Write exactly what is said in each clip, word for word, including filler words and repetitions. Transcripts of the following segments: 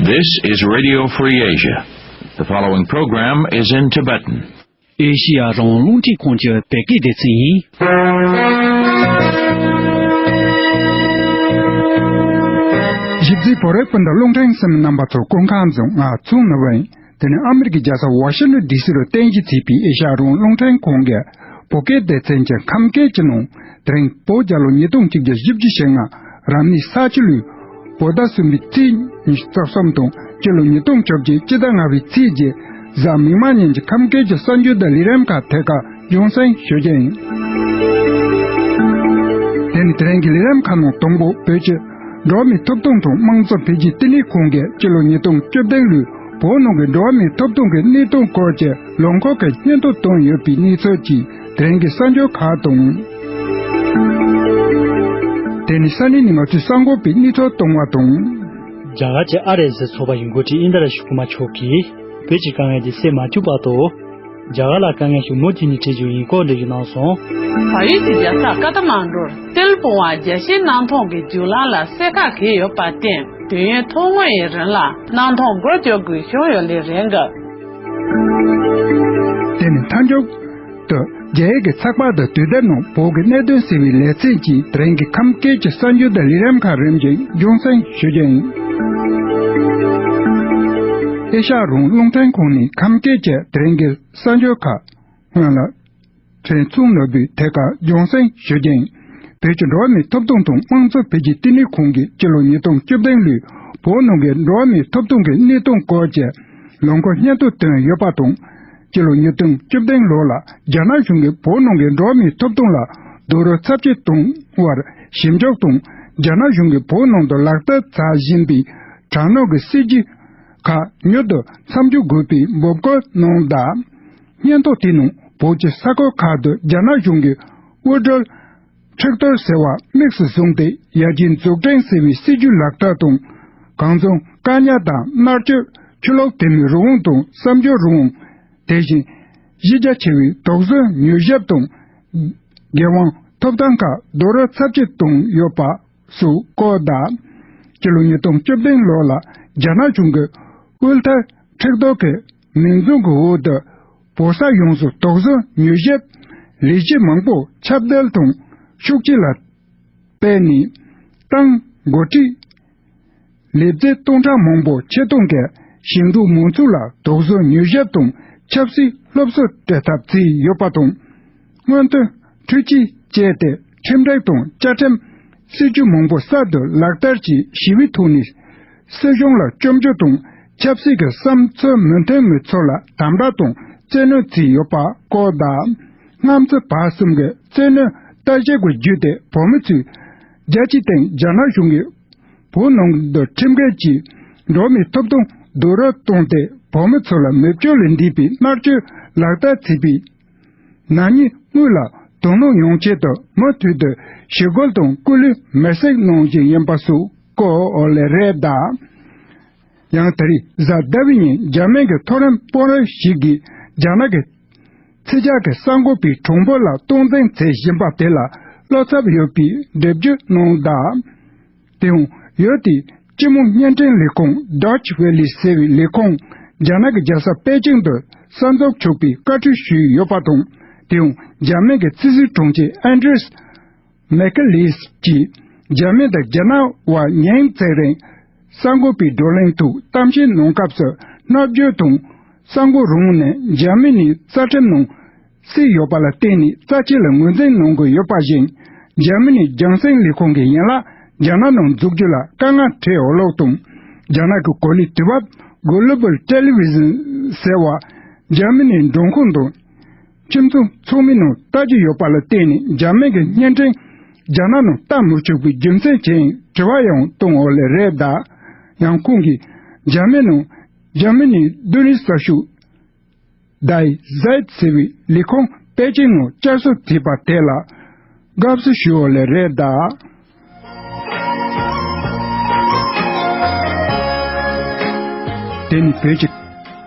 This is Radio Free Asia. The following program is in Tibetan. ཨེ་ཤི་ཡ་རང་དབང་རླུང་འཕྲིན་ཁང་གི་བོད་སྐད་སྡེ་ཚན་ཡིན། ཞིབ་འཇུག་བོད་རིགས་སྤུན་ཟླ་རླུང་འཕྲིན་གསན་མི་རྣམ་པ་ཚོ་སྐུ་ཁམས་བཟང་། ང་ཚོང་ནུ་བན། དེ་ནས་ཨ་མི་རི་ཀའི་རྒྱལ་ས་ཝ་ཤིང་ཊོན་ཌི་སི་རུ་རྟེན་གཞི་བྱས་པའི་ཨེ་ཤ་ཡ་རང་དབང་རླུང་འཕྲིན་ཁང་གི་བོད་སྐད་སྡེ་ཚན་གྱི་ཁམས་སྐད་ཀྱི་ནང་། དེ་རིང་བོད་རྒྱལ་ལོ་ཉིས་སྟོང་གཅིག་བརྒྱ་བཞི་བཅུ་ཞེ་ལྔ་རབ་གནས་ས་བྱི་ལོའི་བོད་ཟླ་གསུམ་པའི་ཚེས་ཉི་ཤུ་རྩ་གསུམ་དང་སྤྱི་ལོ་ཉིས་སྟོང་བཅོ་བརྒྱད་སྤྱི་ཟླ་ལྔ་པའི་ཚེས་བརྒྱད་གཟའ་མིག་དམར་ཉིན་གྱི་ཁམས་སྐད་ཀྱི་གསར་འགྱུར་དང་ལས་རིམ་ཁག་ཐད་ཀར་རྒྱང་སྲིང་ཞུ་རྒྱུ་ཡིན། དེ་ནི་དེ་རིང་གི་ལས་རིམ་ཁག་ནང་དང་པོ་བོད་ཀྱི་འགྲོ་བ་མིའི་ཐོབ་ཐང་དང་དམངས་གཙོ་འཕེལ་རྒྱས་ལྟེ་གནས་ཁང་གིས་སྤྱི་ལོ་ཉིས་སྟོང་བཅུ་བདུན་ལོའི་བོད་ནང་གི་འགྲོ་བ་མིའི་ཐོབ་ཐང་གི་གནས་སྟངས་སྐོར་གྱི་ལོ་འཁོར་གྱི་སྙན་ཐོ་བཏོན་ཡོད་པའི་གནས་ཚུལ་གྱི་དེ་རིང་གི་གསར་འགྱུར་ཁག་དང་། དེ་ནི་ས་གནས་ནས་ང་ཚོའི་གསར་འགོད་པས་གནས་ཚུལ་བཏོན་པ་དང་། རྒྱ་གར་གྱི་ཨར་ཨེས་ཨེས་ཚོགས་པ་ཡི་འགོ་ཁྲིད་ཨིན་དྲ་ཤི་ཀུ་མ་མཆོག་གིས་བོད་ཀྱི་དཀའ་ངལ་དེ་སེལ་མ་ཐུབ་བར་དུ། རྒྱ་གར་ལ་དཀའ་ངལ་ཞིག་མུ་མཐུད་ནས་འཕྲད་རྒྱུ་ཡིན་སྐོར་འགྲེལ་བརྗོད་གནང་སོང་། བལ་ཡུལ་གྱི་རྒྱལ་ས་ཀ་ཐ་མན་གྲུར་ཏིལ་སྤུངས་པ་རྒྱལ་སྤྱིའི་གནམ་ཐང་གི་རྒྱུག་ལམ་ལ་གསེར་ཁ་གས་ཡོད་པར་བརྟེན། དུས་ཡུན་ཐུང་ངུ་ཡི་རིང་ལ་གནམ་ཐང་སྒོ་རྒྱག་དགོས་བྱུང་ཡོད་ལེ་རེད་འགབ། དེ་ནི་མཐའ་མཇུག་ཏུ་རྒྱ་ཡིག་གི་ཚགས་པར་དུ་དུས་དེབ་ནང་བོད་ཀྱི་གནད་དོན་ཟེར་བའི་ལེ་ཚན་གྱིས་དེ་རིང་གི་ཁམས་སྐད་ཀྱི་གསར་འགྱུར་དང་ལས་རིམ་ཁག་རིམ་བཞིན་རྒྱང་སྲིང་ཞུ་རྒྱུ་ཡིན། ཨེ་ཤ་ཡ་རང་དབང་རླུང་འཕྲིན་ཁང་ནས་ཁམས་སྐད་ཀྱི་དེ་རིང་གི་གསར་འགྱུར་ཁག་སྔོན་ལ། ཕྲན་ཚུང་ནོར་བུས་ཐད་ཀར་རྒྱང་སྲིང་ཞུ་རྒྱུ་ཡིན། བོད་ཀྱི་འགྲོ་བ་མིའི་ཐོབ་ཐང་དང་དམངས་གཙོ་འཕེལ་རྒྱས་ལྟེ་གནས་ཁང་གིས་སྤྱི་ལོ་ཉིས་སྟོང་བཅུ་བདུན་ལོའི་བོད་ནང་གི་འགྲོ་བ་མིའི་ཐོབ་ཐང་གི་གནས་སྟངས་སྐོར་གྱི་ལོ་འཁོར་སྙན་ཐོ་བཏོན་ཡོད་པ་དང་། སྤྱི་ལོ་ཉིས་སྟོང་བཅུ་བདུན་ལོ་ལ་རྒྱ་ནག་གཞུང་གིས་བོད་ནང་གི་འགྲོ་བ་མིའི་ཐོབ་ཐང་ལ་རྡོག་རོལ་ཚབས་ཆེ་གཏོང་བར་ཞིབ་འཇུག་དང་། རྒྱ་ནག་གཞུང་གིས་བོད་ནང་དུ་ལག་བསྟར་བྱ་བཞིན་པའི་དྲག་གནོན་གྱི་སྲིད་བྱུས་ཁག་མྱུར་དུ་མཚམས་འཇོག་དགོས་པའི་འབོད་སྐུལ་གནང་གདའ། སྙན་ཐོ་དེའི་ནང་བོད་ཀྱི་ས་ཁུལ་ཁག་ཏུ་རྒྱ་ནག་གཞུང་གིས་དབུལ་སྒྲོལ་མཁྲེགས་གཏོར་ཟེར་བ་དམིགས་སུ་བཟུང་སྟེ། ཡར་རྒྱས་འཛུགས་སྐྲུན་ཟེར་བའི་སྲིད་ཇུས་ལག་བསྟར་དང་། གངས་ལྗོངས་བཀག་ཉར་དང་མནར་གཅོད། ཆུ་ལོག་དེ་མིན་རང་དབང་དང་གསར་འབྱོར་རང་དབང་། དེ་བཞིན་གཞི་རྒྱ་ཆེ་བའི་དོགས་ཟོན་མྱུལ་ཞིབ་དང་། འགན་དབང་ཐོབ་ཐང་ཁག་རྡོག་རོལ་ཚབས་ཆེ་བཏང་ཡོད་པ་སོགས་བཀོད་གདའ། སྤྱི་ལོ་ཉིས་སྟོང་བཅུ་བདུན་ལོ་ལ་རྒྱ་ནག་གཞུང་གིས་དབུལ་ཐར་མཁྲེགས་གཏོར་གྱི་མིང་རྫུན་གྱི་འོག་ཏུ་བོད་ས་ཡོངས་སུ་དོགས་ཟོན་མྱུལ་ཞིབ་ལས་གཞི་མང་པོ་ཁྱབ་གདལ་དང་ཤུགས་ཆེ་ལ་སྤེལ་ནས། ཏང་འགོ་ཁྲིད་ལས་བྱེད་སྟོང་ཕྲག་མང་པོ་ཆེད་གཏོང་གིས་ཞིང་འབྲོག་མང་ཚོགས་ལ་དོགས་ཟོན་མྱུལ་ཞིབ་དང་ཆབ་སྲིད་སློབ་གསོ་སྤྲད་ཐབས་བྱས་ཡོད་པ་དང་། སྔོན་ཐོན་འཕྲུལ་ཆས་སྤྱད་དེ་ཁྲིམས་སྒྲིག་དང་བཅའ་ཁྲིམས་སྲིད་ཇུས་མང་པོ་གསར་དུ་ལག་བསྟར་གྱིས་ཞི་བའི་ཐོག་ནས་སྲིད་གཞུང་ལ་སྐྱོན་བརྗོད་དང་ཆབ་སྲིད་ཀྱི་བསམ་ཚུལ་མི་མཐུན་མི་ཚོ་ལ་དམ་དྲག་དང་བཙན་གནོན་བྱས་ཡོད་པ་བཀོད་གདའ། སྔ་ཕྱི་བར་གསུམ་གྱི་བཙན་གནོན་ལྟ་ཞིབ་ཀྱི་བརྒྱུད་དེ་བོད་མི་ཚོས་རྒྱལ་སྤྱིའི་སྟེང་རྒྱ་ནག་གཞུང་གིས་བོད་ནང་དུ་ཁྲིམས་འགལ་གྱིས་འགྲོ་བ་མིའི་ཐོབ་ཐང་རྡོག་རོལ་བཏང་སྟེ། བོད་མི་ཚོ་ལ་མི་སྤྱོད་ལས་འདས་པའི་མནར་གཅོད་ལག་བསྟར་བྱས་པའི་ནག་ཉེས་དངོས་ལ་དོ་སྣང་ཡོང་ཆེད་དུ་མུ་མཐུད་དུ་ཞི་རྒོལ་དང་སྐུ་ལུས་མེར་སྲེག་གནང་བཞིན་ཡིན་པ་སོགས་བཀོད་ཡོད་ལེ་རེད་གདའ། ཡང་ད་རེས་གཟའ་ཟླ་བའི་ཉིན་འཇར་མན་གྱི་མཐོ་རིམ་དཔོན་རིགས་ཤིག་གིས་རྒྱ་ནག་གི་ཕྱི་རྒྱལ་གྱི་གསར་འགོད་པའི་གྲངས་འབོར་ལ་སྟངས་འཛིན་བྱེད་བཞིན་པ་དེ་ལ་བློ་འཚབ་ཡོད་པའི་འགྲེལ་བརྗོད་གནང་གདའ། དེའང་ཡུལ་དེའི་སྤྱི་དམངས་བརྙན་འཕྲིན་ལས་ཁུངས་Deutsche Welle ཟེར་བའི་ལས་ཁུངས་རྒྱ་ནག་གི་རྒྱལ་ས་པེ་ཅིང་དུ་གསར་འཛུགས་ཆོག་པའི་བཀའ་འཁྲོལ་ཞུས་ཡོད་པ་དང་། དེའང་འཇར་མན་གྱི་ཕྱི་སྲིད་དྲུང་ཆེ་ཨན་ཌི་རི་སི་མེ་ཁེ་ལིས་ཀྱིས་རྒྱ་མི་དང་རྒྱ་ནག་དབར་ཉིན་གཅིག་རིང་གསར་འགོད་པའི་བགྲོ་གླེང་ཐོག་གཏམ་བཤད་གནང་སྐབས་སུ། མནར་གཅོད་དང་གསར་འགོད་རང་དབང་ནི་འཇར་མ་ནིའི་རྩ་ཁྲིམས་ནང་གསལ་ཡོད་པ་ལ་བརྟེན་ནས་རྩ་ཆེ་ལ་ངོས་འཛིན་གནང་དགོས་ཡོད་པ་བཞིན། འཇར་མ་ནིའི་རྒྱང་སྲིང་ལས་ཁུངས་ཀྱི་ཡན་ལག་རྒྱ་ནག་ནང་འཛུགས་རྒྱུ་ལ་དཀའ་ངལ་འཕྲད་ཡོད་ལུགས་དང་། རྒྱ་ནག་གི་གོ་ལའི་དུས་བབ་Global Television ཟེར་བ་འཇར་མ་ནིའི་མགྲོན་ཁང་དང་། ཁྱིམ་ཚང་ཚང་མའི་ནང་ལྟ་རྒྱུ་ཡོད་པ་ལ་བརྟེན་ནས། འཇར་མན་གྱི་བརྙན་འཕྲིན་རྒྱ་ནག་ནང་ལྟ་མི་ཆོག་པའི་རྒྱུ་མཚན་ཅི་ཡིན་དྲི་བ་ཡང་བཏང་ཡོད་ལེ་རེད་གདའ། ཡང་ཁོང་གིས་འཇར་མན་ནང་འཇར་མ་ནིའི་བདུན་རེའི་གསར་ཤོག Die Zeit ཟེར་བའི་ལས་ཁུངས་པེ་ཅིང་ནང་བསྐྱར་གསོ་བྱས་པ་དེ་ལ་དགའ་བསུ་ཞུ་ཡོད་ལེ་རེད་གདའ། དེ་ནི་བོད་ཀྱི་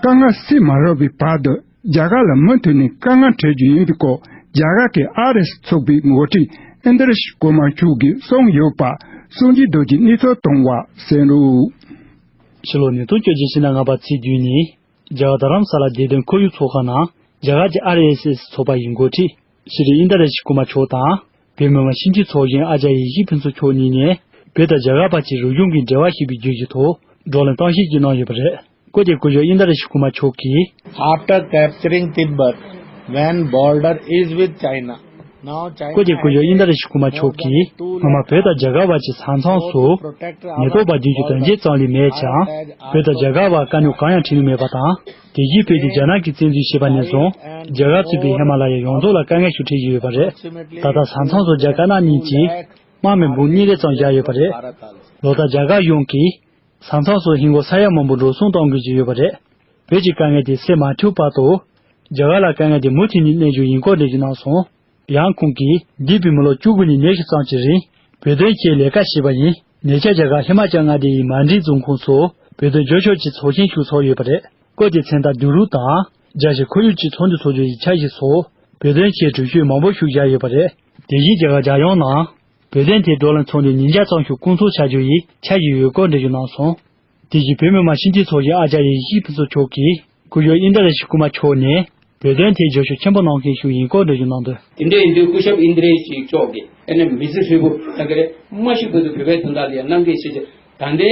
དཀའ་ངལ་སེལ་མ་རག་པའི་བར་དུ། རྒྱ་གར་ལ་མུ་མཐུད་ནས་དཀའ་ངལ་འཕྲད་རྒྱུ་ཡིན་པའི་སྐོར། རྒྱ་གར་གྱི་ཨར་ཨེས་ཚོགས་པའི་འགོ་ཁྲིད་ཨིན་དྲ་ཤི་ཀུ་མར་མཆོག་གིས་གསུངས་ཡོད་པ། སངས་རྒྱས་རྡོ་རྗེས་གནས་ཚུལ་བཏང་བ་གསན་རོགས། ཕྱི་ལོ་ཉིས་སྟོང་བཅོ་བརྒྱད་ཕྱི་ཟླ་ལྔ་པ་ཚེས་བདུན་ཉིན། རྒྱ་གར་རྡ་རམ་ས་ལ་བདེ་དོན་ཁོར་ཡུག་ཚོགས་ཁང་ནང་རྒྱ་གར་གྱི་ཨར་ཨེས་ཨེས་ཚོགས་པ་ཡི་འགོ་ཁྲིད་ཤྲི་ཨིན་ད་ར་ཤི་ཀུ་མ་མཆོག་དང་། བོད་མི་མང་སྤྱི་འཐུས་ཚོགས་གཞོན་ཨ་ཅར་ཡ་ཡེ་ཤེས་ཕུན་ཚོགས་མཆོག་གཉིས་ནས། བོད་དང་རྒྱ་གར་བར་གྱི་རིག་གཞུང་གི་འབྲེལ་བ་ཞེས་པའི་བརྗོད་གཞི་ཐོག་བགྲོ་གླེང་གཏམ་བཤད་ཅིག་གནང་ཡོད་པ་རེད། སྐུ་ཞབས་ཨིན་ད་ར་ཤི་ཀུ་མ་མཆོག་གིས། After capturing Tibet, when border is with China, now China སྐུ་ཞབས་ཨིན་ད་ར་ཤི་ཀུ་མ་མཆོག་གིས། སྔོན་མ་བོད་དང་རྒྱ་གར་བར་གྱི་ས་མཚམས་སུ་ཉེན་རྟོག་པ་བརྒྱུད་ཀྱི་དོན་རྐྱེན་ཙམ་ལས་མེད་ཀྱང་། བོད་དང་རྒྱ་གར་བར་དཀའ་རྙོག་གང་ཡང་འཕྲད་མྱོང་མེད་པ་དང་། དེ་བཞིན་བོད་དེ་རྒྱ་ནག་གིས་བཙན་འཛུལ་བྱས་པ་ནས་བཟུང་། རྒྱ་གར་གཙོས་པའི་ཧི་མ་ལ་ཡའི་ཡོངས་རྫོགས་ལ་དཀའ་ངལ་ཞིག་འཕྲད་བཞིན་ཡོད་པ་རེད། ད་ལྟ་ས་མཚམས་སུ་རྒྱ་དཀར་ནག་གཉིས་ཀྱིས་དམག་མི་འབུམ་གཉིས་རེ་ཙམ་བཞག་ཡོད་པ་རེད། ལོ་ལྟར་རྒྱ་གར་གཞུང་གིས་ས་མཚམས་སུ་ཧིན་སྒོར་ས་ཡ་མང་པོ་འགྲོ་སོང་གཏོང་དགོས་ཀྱི་ཡོད་པ་རེད། བོད་ཀྱི་དཀའ་ངལ་དེ་སེལ་མ་ཐུབ་བར་དུ། རྒྱ་གར་ལ་དཀའ་ངལ་དེ་མུ་མཐུད་ནས་གནས་རྒྱུ་ཡིན་སྐོར་འགྲེལ་བརྗོད་གནང་སོང་། ཡང་ཁོང་གིས། འདས་པའི་མི་ལོ་བཅུ་དགུ་ནས་ཉི་ཤུ་ཙམ་གྱི་རིང་བོད་དོན་ཆེད་ལས་ཀ་བྱས་པ་ཡིན། ཉེ་ཆར་རྒྱ་གར་ཧི་མ་ཅལ་མངའ་སྡེ་ཡི་མན་ཌི་རྫོང་ཁོངས་སུ་བོད་དོན་རྒྱབ་སྐྱོར་གྱི་ཚོགས་ཆེན་ཞིག་ཚོགས་ཡོད་པ་རེད། སྐབས་དེའི་མཚན་རྟགས་བསྡུ་རུབ་དང་། རྒྱལ་སྤྱིའི་ཁོར་ཡུག་གཅིག་མཚོན་དུ་འཚོགས་རྒྱུ་ཡི་འཆར་གཞི་སོགས་བོད་དོན་ཆེད་གྲོས་ཆོད་མང་པོ་ཞིག་བཞག་ཡོད་པ་རེད། དེ་བཞིན་རྒྱ་གར་རྒྱལ་ཡོངས་ནང་བོད་དོན་ཐད་བགྲོ་གླེང་ཚོགས་འདུ་ཉིས་བརྒྱ་ཙམ་ཞིག་སྐོང་ཚོགས་བྱ་རྒྱུ་ཡི་འཆར་གཞི་ཡོད་སྐོར་འགྲེལ་བརྗོད་གནང་སོང་། དེ་བཞིན་བོད་མི་མང་སྤྱི་འཐུས་ཚོགས་གཞོན་ཨ་ཅར་ཡ་ཡེ་ཤེས་ཕུན་ཚོགས་མཆོག་གིས། སྐུ་ཞབས་ཨིན་ད་ར་ཤི་ཀུ་མ་མཆོག་ནས། བོད་དོན་ཐད་རྒྱབ་སྐྱོར་ཆེན་པོ་གནང་མཁན་ཞིག་ཡིན་སྐོར་འགྲེལ་བརྗོད་གནང་དོན། དེ་འདྲ་ཡིན་དུས་སྐུ་ཞབས་ཨིན་ད་ར་ཤི་མཆོག་གིས་ཨ་ནི་མི་ཚེ་ཧྲིལ་པོ་ད་ག་རེ་མ་ཤི་བར་དུ་བོད་པའི་དོན་དག་ལ་ཡང་གནང་མཁན་ཞིག་ད་ལྟའི་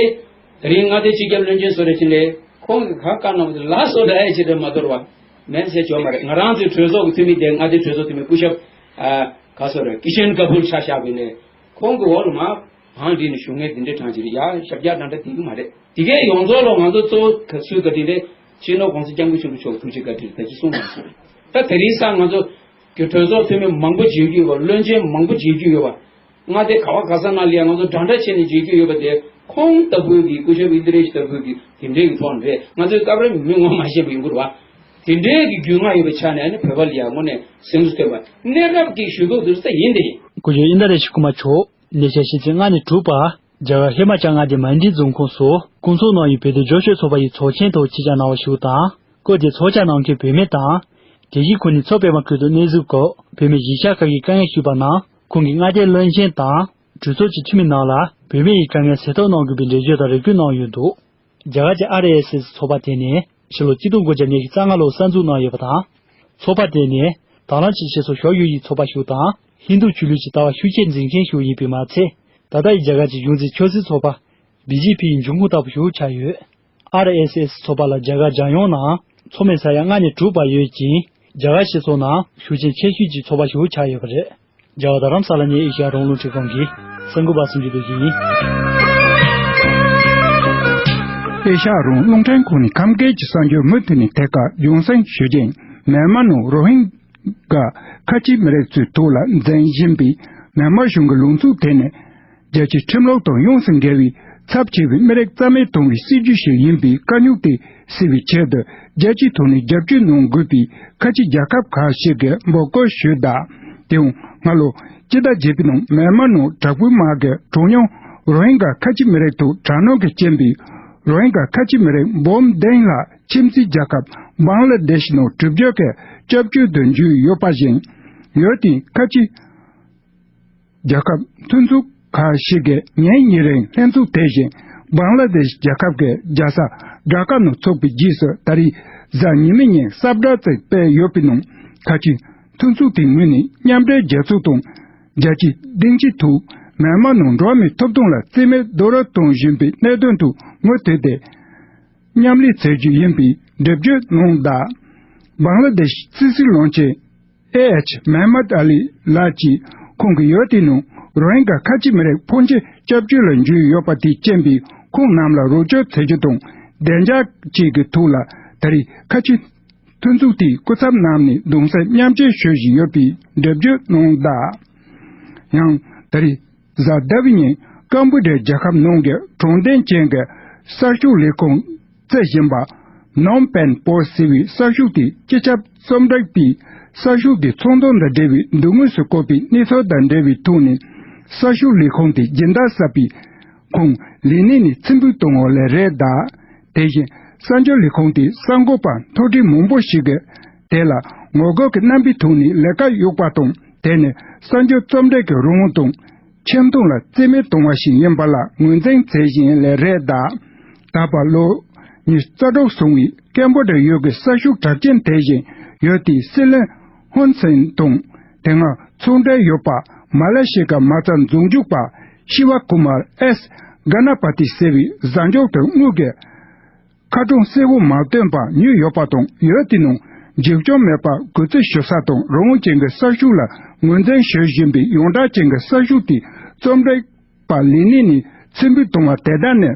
དེ་རིང་མངའ་སྡེ་སྤྱི་ཁྱབ་བློན་ཆེན་བཟོ་རེ་ཕྱིན་ལས་ཁོང་གིས་ག་བཀའ་གནང་བ་དེ་ལགས་སོ་ལབ་ཡ་ཅིག་རེད་མ་གཏོགས་པ་མེད་ཟེར་ཆོག་མ་རེད། ང་རང་ཚོའི་གྲོས་ཚོགས་ཀྱི་འཐུས་མི་དེ་མངའ་སྡེ་གྲོས་ཚོགས་འཐུས་མི་སྐུ་ཞབས་ཨ་ག་སོ་རེད་ཀི་ཤན་ཀ་པུར་ཆ་བཞག་པ་ཡིན་ནའི་ཁོང་གི་འོག་ལ་མ། བང་སྒྲིག་ནས་བཞུགས་མཁན་དེ་འདྲའི་གྲངས་ཅིག་རེད་ཡ། ཞབས་བཀྱག་འདྲ་འདྲ་དེ་གི་མ་རེད། དེ་གའི་ཡོངས་རྫོགས་ལ་ང་ཚོ་གཙོ་བོ་ག་ཚོད་བཀའ་དྲིན་རེད། སྤྱི་ནོར་༸གོང་ས་༸སྐྱབས་མགོན་ཆེན་པོ་མཆོག་ཐུགས་རྗེ་བཀའ་དྲིན་རེད་ད་ཅི་གསུངས་མ་སོང་རེད། ད་དེ་རིང་སང་ང་ཚོ་གི་གྲོས་ཚོགས་འཐུས་མི་མང་པོ་མཇལ་རྒྱུ་ཡོད་པ། བློན་ཆེན་མང་པོ་མཇལ་རྒྱུ་ཡོད་པ། མངའ་སྡེ་ག་བ་ག་ས་ན་ལ་ཡང་ང་ཚོ་འདྲ་འདྲ་བྱས་ནས་མཇལ་རྒྱུ་ཡོད་པ་དེ་ཁོང་ལྟ་བུ་གི་སྐུ་ཞབས་ཨིན་ད་ར་ཤི་ལྟ་བུ་གི་དེ་འདྲའི་གི་ཐོག་ནས་རེད། ང་ཚོའི་སྐབས་རེ་མི་ངོ་མ་ཤེས་པ་ཡོང་གི་རེད་བ། དེ་འདྲའི་གི་རྒྱུས་མངའ་ཡོད་པའི་ཆ་ནས་ཨ་ནི་བོད་པ་ལ་ཡང་དངོས་གནས་སེམས་གསོ་ཐེབས་པ་གནས་སྐབས་ཀྱི་ཞུ་གཏུག་དུ་ས་ཡིན་ཏེ། སྐུ་ཞབས་ཨིན་ད་ར་ཤི་ཀུ་མ་མཆོག་ཉེ་ཆར་ཕྱི་ཚེས་ལྔ་ནས་དྲུག་བར་རྒྱ་གར་ཧི་མ་ཅལ་མངའ་སྡེ་མན་ཌི་རྫོང་ཁོངས་སུ་སྐོང་ཚོགས་གནང་ཡོད་བོད་དོན་རྒྱབ་སྐྱོར་ཚོགས་པ་ཡི་ཚོགས་ཆེན་ཐོག་ཆེད་བཅར་གནང་བ་ཞིག་དང་། སྐབས་དེར་ཚོགས་བཅར་གནང་མཁན་བུད་མེད་དང་། དེ་བཞིན་ཁོང་ནས་མཚོ་པད་མ་ཁུལ་དུ་གནས་ཚུལ་སྐོར་བོད་མིའི་གཞིས་ཆགས་ཁག་གི་དཀའ་ངལ་ཞུས་པ་རྣམས་ཁོང་གིས་མངའ་སྡེའི་བློན་ཆེན་དང་གྲོས་ཚོགས་ཀྱི་འཐུས་མི་རྣམས་ལ་བོད་མི་ཡི་དཀའ་ངལ་སེལ་ཐབས་གནང་དགོས་པའི་འགྲེལ་བརྗོད་དང་རེ་སྐུལ་གནང་ཡོད་འདུག་རྒྱ་གར་གྱི་ཨར་ཨེས་ཨེས་ཚོགས་པ་དེ་ནི་ཕྱི་ལོ་ཆིག་སྟོང་དགུ་བརྒྱ་ཉི་ཤུ་རྩ་ལྔ་ལོར་གསར་འཛུགས་གནང་ཡོད་པ་དང་། ཚོགས་པ་དེ་ནི་དྭགས་ལམ་གྱི་ཕྱིར་ཚོགས་ཞབས་ཞུ་ཡི་ཚོགས་པ་ཞིག་དང་ཧིན་རྡུ་ཆོས་ལུགས་ཀྱི་ལྟ་བ་ཤུགས་ཆེར་འཛིན་མཁན་ཞིག་ཡིན་པས་མ་ཚད། ད་ལྟ་ཡི་རྒྱ་གར་གྱི་གཞུང་འཛིན་ཆབ་སྲིད་ཚོགས་པ་བི་ཇེ་པི་ཡི་འབྱུང་ཁུངས་ལྟ་བུ་ཞིག་ཆགས་ཡོད། ཨར་ཨེས་ཨེས་ཚོགས་པ་ལ་རྒྱ་གར་རྒྱལ་ཡོངས་ནང་ཚོགས་མི་ས་ཡ་ལྔ་ནས་དྲུག་བར་ཡོད་ཅིང་། རྒྱ་གར་སྤྱི་ཚོགས་ནང་ཤུགས་རྐྱེན་ཆེ་ཤོས་ཀྱི་ཚོགས་པ་ཞིག་ཆགས་ཡོད་པ་རེད། རྒྱ་གར་རྡ་རམ་ས་ལ་ནས་ཨེ་ཤ་ཡ་རང་དབང་རླུང་འཕྲིན་ཁང་གི་གསར་འགོད་པ་སུ་འབྱོར་སྡེ་བཞི་ཡིན། ཨེ་ཤ་ཡ་རང་དབང་རླུང་འཕྲིན་ཁང་ནས་ཁམས་སྐད་ཀྱི་གསར་འགྱུར་མུ་མཐུད་ནས་ཐད་ཀར་རྒྱང་སྲིང་ཞུ་རྒྱུ་ཡིན། མེན་མ་ནང་རོ་ཧིན་ག་ཁ་ཆེ་མི་རིགས་ཚོའི་ཐོག་ལ་འཛིན་བཞིན་པའི་མེན་མ་གཞུང་གི་ལངས་ཕྱོགས་དེ་ནི། རྒྱལ་སྤྱིའི་ཁྲིམས་ལུགས་དང་ཡོངས་སུ་འགལ་བའི་ཚབས་ཆེ་བའི་མི་རིགས་རྩ་མེད་གཏོང་བའི་སྲིད་ཇུས་ཤིག་ཡིན་པའི་དཀའ་རྙོག་དེ་སེལ་བའི་ཆེད་དུ་རྒྱལ་སྤྱིའི་ཐོག་ནས་རྒྱབ་སྐྱོར་གནང་དགོས་པའི་ཁ་ཆེ་རྒྱལ་ཁབ་ཁག་ཞིག་གིས་འབོད་སྐུལ་ཞུས་གདའ། དེའང་སྔ་ལོ་སྤྱི་ཟླ་བརྒྱད་པའི་ནང་མེན་མ་ནང་དྲག་པོའི་དམག་གིས་གྲངས་ཉུང་རོ་ཧིན་ག་ཁ་ཆེ་མི་རིགས་ཐོག་དྲག་གནོན་གྱིས་རྐྱེན་པས་རོ་ཧིན་ག་ཁ་ཆེ་མི་རིགས་འབུམ་བདུན་ལྷག་ཁྱིམ་མཚེས་རྒྱལ་ཁབ་བང་ལ་དེཤ་ནང་བྲོས་བྱོལ་གྱི་སྐྱབས་བཅོལ་དུ་འཇུས་ཡོད་པ་བཞིན་ཡོད་དེ་ཁ་ཆེ། རྒྱལ་ཁབ་མཐུན་ཚོགས་ཁག་ཞིག་གིས་ཉིན་གཉིས་རིང་ལྷན་ཚོགས་དེ་བཞིན་བང་ལ་དེཤ་རྒྱལ་ཁབ་ཀྱི་རྒྱལ་ས་ཌ་ཀ་ནང་ཚོགས་པའི་རྗེས་སུ་ད་རེས་གཟའ་ཉི་མའི་ཉིན་གསལ་བསྒྲགས་ཤིག་སྤེལ་ཡོད་པའི་ནང་ཁ་ཆེ་མཐུན་ཚོགས་དེའི་ངོས་ནས་མཉམ་འབྲེལ་རྒྱལ་ཚོགས་དང་རྒྱལ་སྤྱིའི་སྡིངས་ཆའི་ཐོག་མེན་མ་ནང་འགྲོ་བ་མིའི་ཐོབ་ཐང་ལ་བརྩི་མེད་རྡོག་རོལ་གཏོང་བཞིན་པའི་གནད་དོན་ཐོག་མུ་མཐུད་དེ་མཉམ་ལས་བྱེད་རྒྱུ་ཡིན་པའི་འགྲེལ་བརྗོད་གནང་གདའ། བང་ལ་དེཤ་སྲིད་ཟུར་བློན་ཆེན། ཨེ་ཨེཆ་མེ་མད་ཨ་ལི་ལགས་ཀྱིས་ཁོང་གི་ཡུལ་དེའི་ནང་རོ་ཧིན་ག་ཁ་ཆེ་མི་རིགས་ཕོན་ཆེ་སྐྱབས་བཅོལ་ལ་འཇུས་ཡོད་པ་དེས་རྐྱེན་པས་ཁོང་རྣམས་ལ་རོགས་སྐྱོར་བྱེད་རྒྱུ་དང་བདེ་འཇགས་བཅས་ཀྱི་ཐོག་ལ་ད་རེས་ཁ་ཆེ་མཐུན་ཚོགས་དེའི་སྐུ་ཚབ་རྣམས་ནས་གདུང་སེམས་མཉམ་སྐྱེད་ཞུ་བཞིན་ཡོད་པའི་འགྲེལ་བརྗོད་གནང་གདའ། ཡང་ད་རེས་གཟའ་ཟླ་བའི་ཉིན་ཀམ་བུ་ཌི་ཡ་རྒྱལ་ཁབ་ནང་གི་དྲང་བདེན་ཅན་གྱི་གསར་ཤོག་ལས་ཁུངས་བརྩི་བཞིན་པ་ནོམ་པེན་པོ་སི་ཟེར་བའི་གསར་ཤོག་དེས་སྤྱི་ཁྱབ་རྩོམ་སྒྲིག་པས་གསར་ཤོག་དེའི་ཚོགས་འདུ་དང་འབྲེལ་བའི་མདུན་ངོས་སུ་བཀོད་པའི་གནས་ཚུལ་དང་འབྲེལ་བའི་ཐོག་ནས་གསར་ཤོག་ལས་ཁུངས་དེ་སྦྱིན་བདག་གསར་པས་ཁོང་ལས་གནས་ནས་ཕྱིར་འབུད་གཏོང་བ་ལས་རེད་གདའ། དེ་བཞིན་གསར་འགྱུར་ལས་ཁུངས་དེའི་གསར་འགོད་པ་མཐོ་གྲས་མང་པོ་ཞིག་གིས་དེ་ལ་ངོ་རྒོལ་གྱི་རྣམ་པའི་ཐོག་ནས་ལས་ཀ་གཡུག་པ་དང་། དེ་ནི་གསར་འགྱུར་རྩོམ་སྒྲིག་གི་རང་དབང་དང་ཁྱིམ་སྟོང་ལ་བརྩི་མེད་གཏོང་བ་ཞིག་ཡིན་པ་ལ་ངོས་འཛིན་བྱེད་བཞིན་ལས་རེད་གདའ། ད་བར་ལོ་ཉི་ཤུ་རྩ་དྲུག་སོང་བའི་ཀེམ་བོ་ཌི་ཡ་ཡུལ་གྱི་ས་ཤུགས་གྲགས་ཅན་དེ་བཞིན་ཡུལ་དེའི་སྲིད་བློན་ཧུན་སེན་དང་དེ་སྔ་ཚོང་འབྲེལ་ཡོད་པ་མ་ལེ་ཤི་ཡའི་མ་རྩ་འཛུགས་འཇུག་པ་ཤི་བ་ཀུ་མར་ཨེས་ག་ན་པ་ཏི་ཟེར་བའི་གཟའ་མཇུག་ཏུ་དངུལ་གྱི་ཁ་གྲངས་གསལ་བོ་མ་བཏོན་པར་ཉོས་ཡོད་པ་དང་། ཡུལ་དེའི་ནང་འཇིགས་སྐྱོབ་མེད་པར་གུས་བརྩི་ཞུ་ས་དང་རང་དབང་ཅན་གྱི་ས་ཤུགས་ལ་ངོས་འཛིན་ཞུ་བཞིན་པའི་ཡོངས་གྲགས་ཅན་གྱི་ས་ཤུགས་དེའི་རྩོམ་སྒྲིག་པ་ལས་གནས་ནས་ཕྱིར་འབུད་བཏང་བ་དེ་དག་ནི་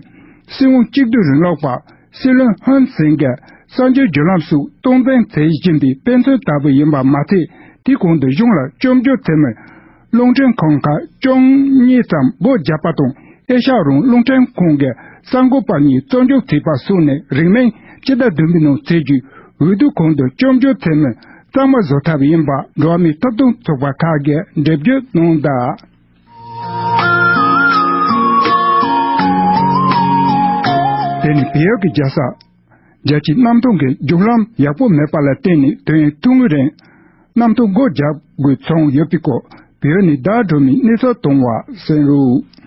སྲིད་དབང་གཅིག་སྡུད་རིང་ལུགས་པ་སྲིད་བློན་ཧུན་སེན་གྱི་གསར་འགྱུར་བརྒྱུད་ལམ་སོགས་སྟངས་འཛིན་མཛད་བཞིན་པའི་དཔེ་མཚོན་ལྟ་བུ་ཡིན་པ་མ་ཚད། དེའི་གོང་དུ་གཞུང་ལ་སྐྱོབ་འཇུག་འཐུས་མི་རླུང་འཕྲིན་ཁང་ཁག་བཅུ་གཉིས་ཙམ་སྒོ་བརྒྱབ་པ་དང་། ཨེ་ཤ་ཡ་རང་དབང་རླུང་འཕྲིན་ཁང་གི་གསར་འགོད་པ་གཉིས་བཙོན་འཇུག་བྱས་པ་སོགས་ནས་རིང་མིན་ཕྱི་ཟླ་བདུན་པའི་ནང་བྱེད་རྒྱུའི་འོས་བསྡུ་གོང་དུ་སྐྱོབ་འཇུག་འཐུས་མི་གཙང་མ་བཟོ་ཐབས་ཡིན་པ་འགྲོ་བ་མིའི་ཐོབ་ཐང་ཚོགས་པ་ཁག་གིས་འགྲེལ་བརྗོད་གནང་གདའ། དེ་ནི་བལ་ཡུལ་གྱི་རྒྱལ་ས་རྒྱལ་སྤྱིའི་གནམ་ཐང་གི་རྒྱུག་ལམ་ཡག་པོ་མེད་པ་ལ་བརྟེན་ནས་དུས་ཡུན་ཐུང་ངུའི་རིང་གནམ་ཐང་སྒོ་བརྒྱབ་དགོས་བྱུང་ཡོད་པའི་སྐོར་བལ་ཡུལ་ནས་བརྡ་སྤྲོད་མིའི་གནས་ཚུལ་གཏོང་བ་གསན་རོགས།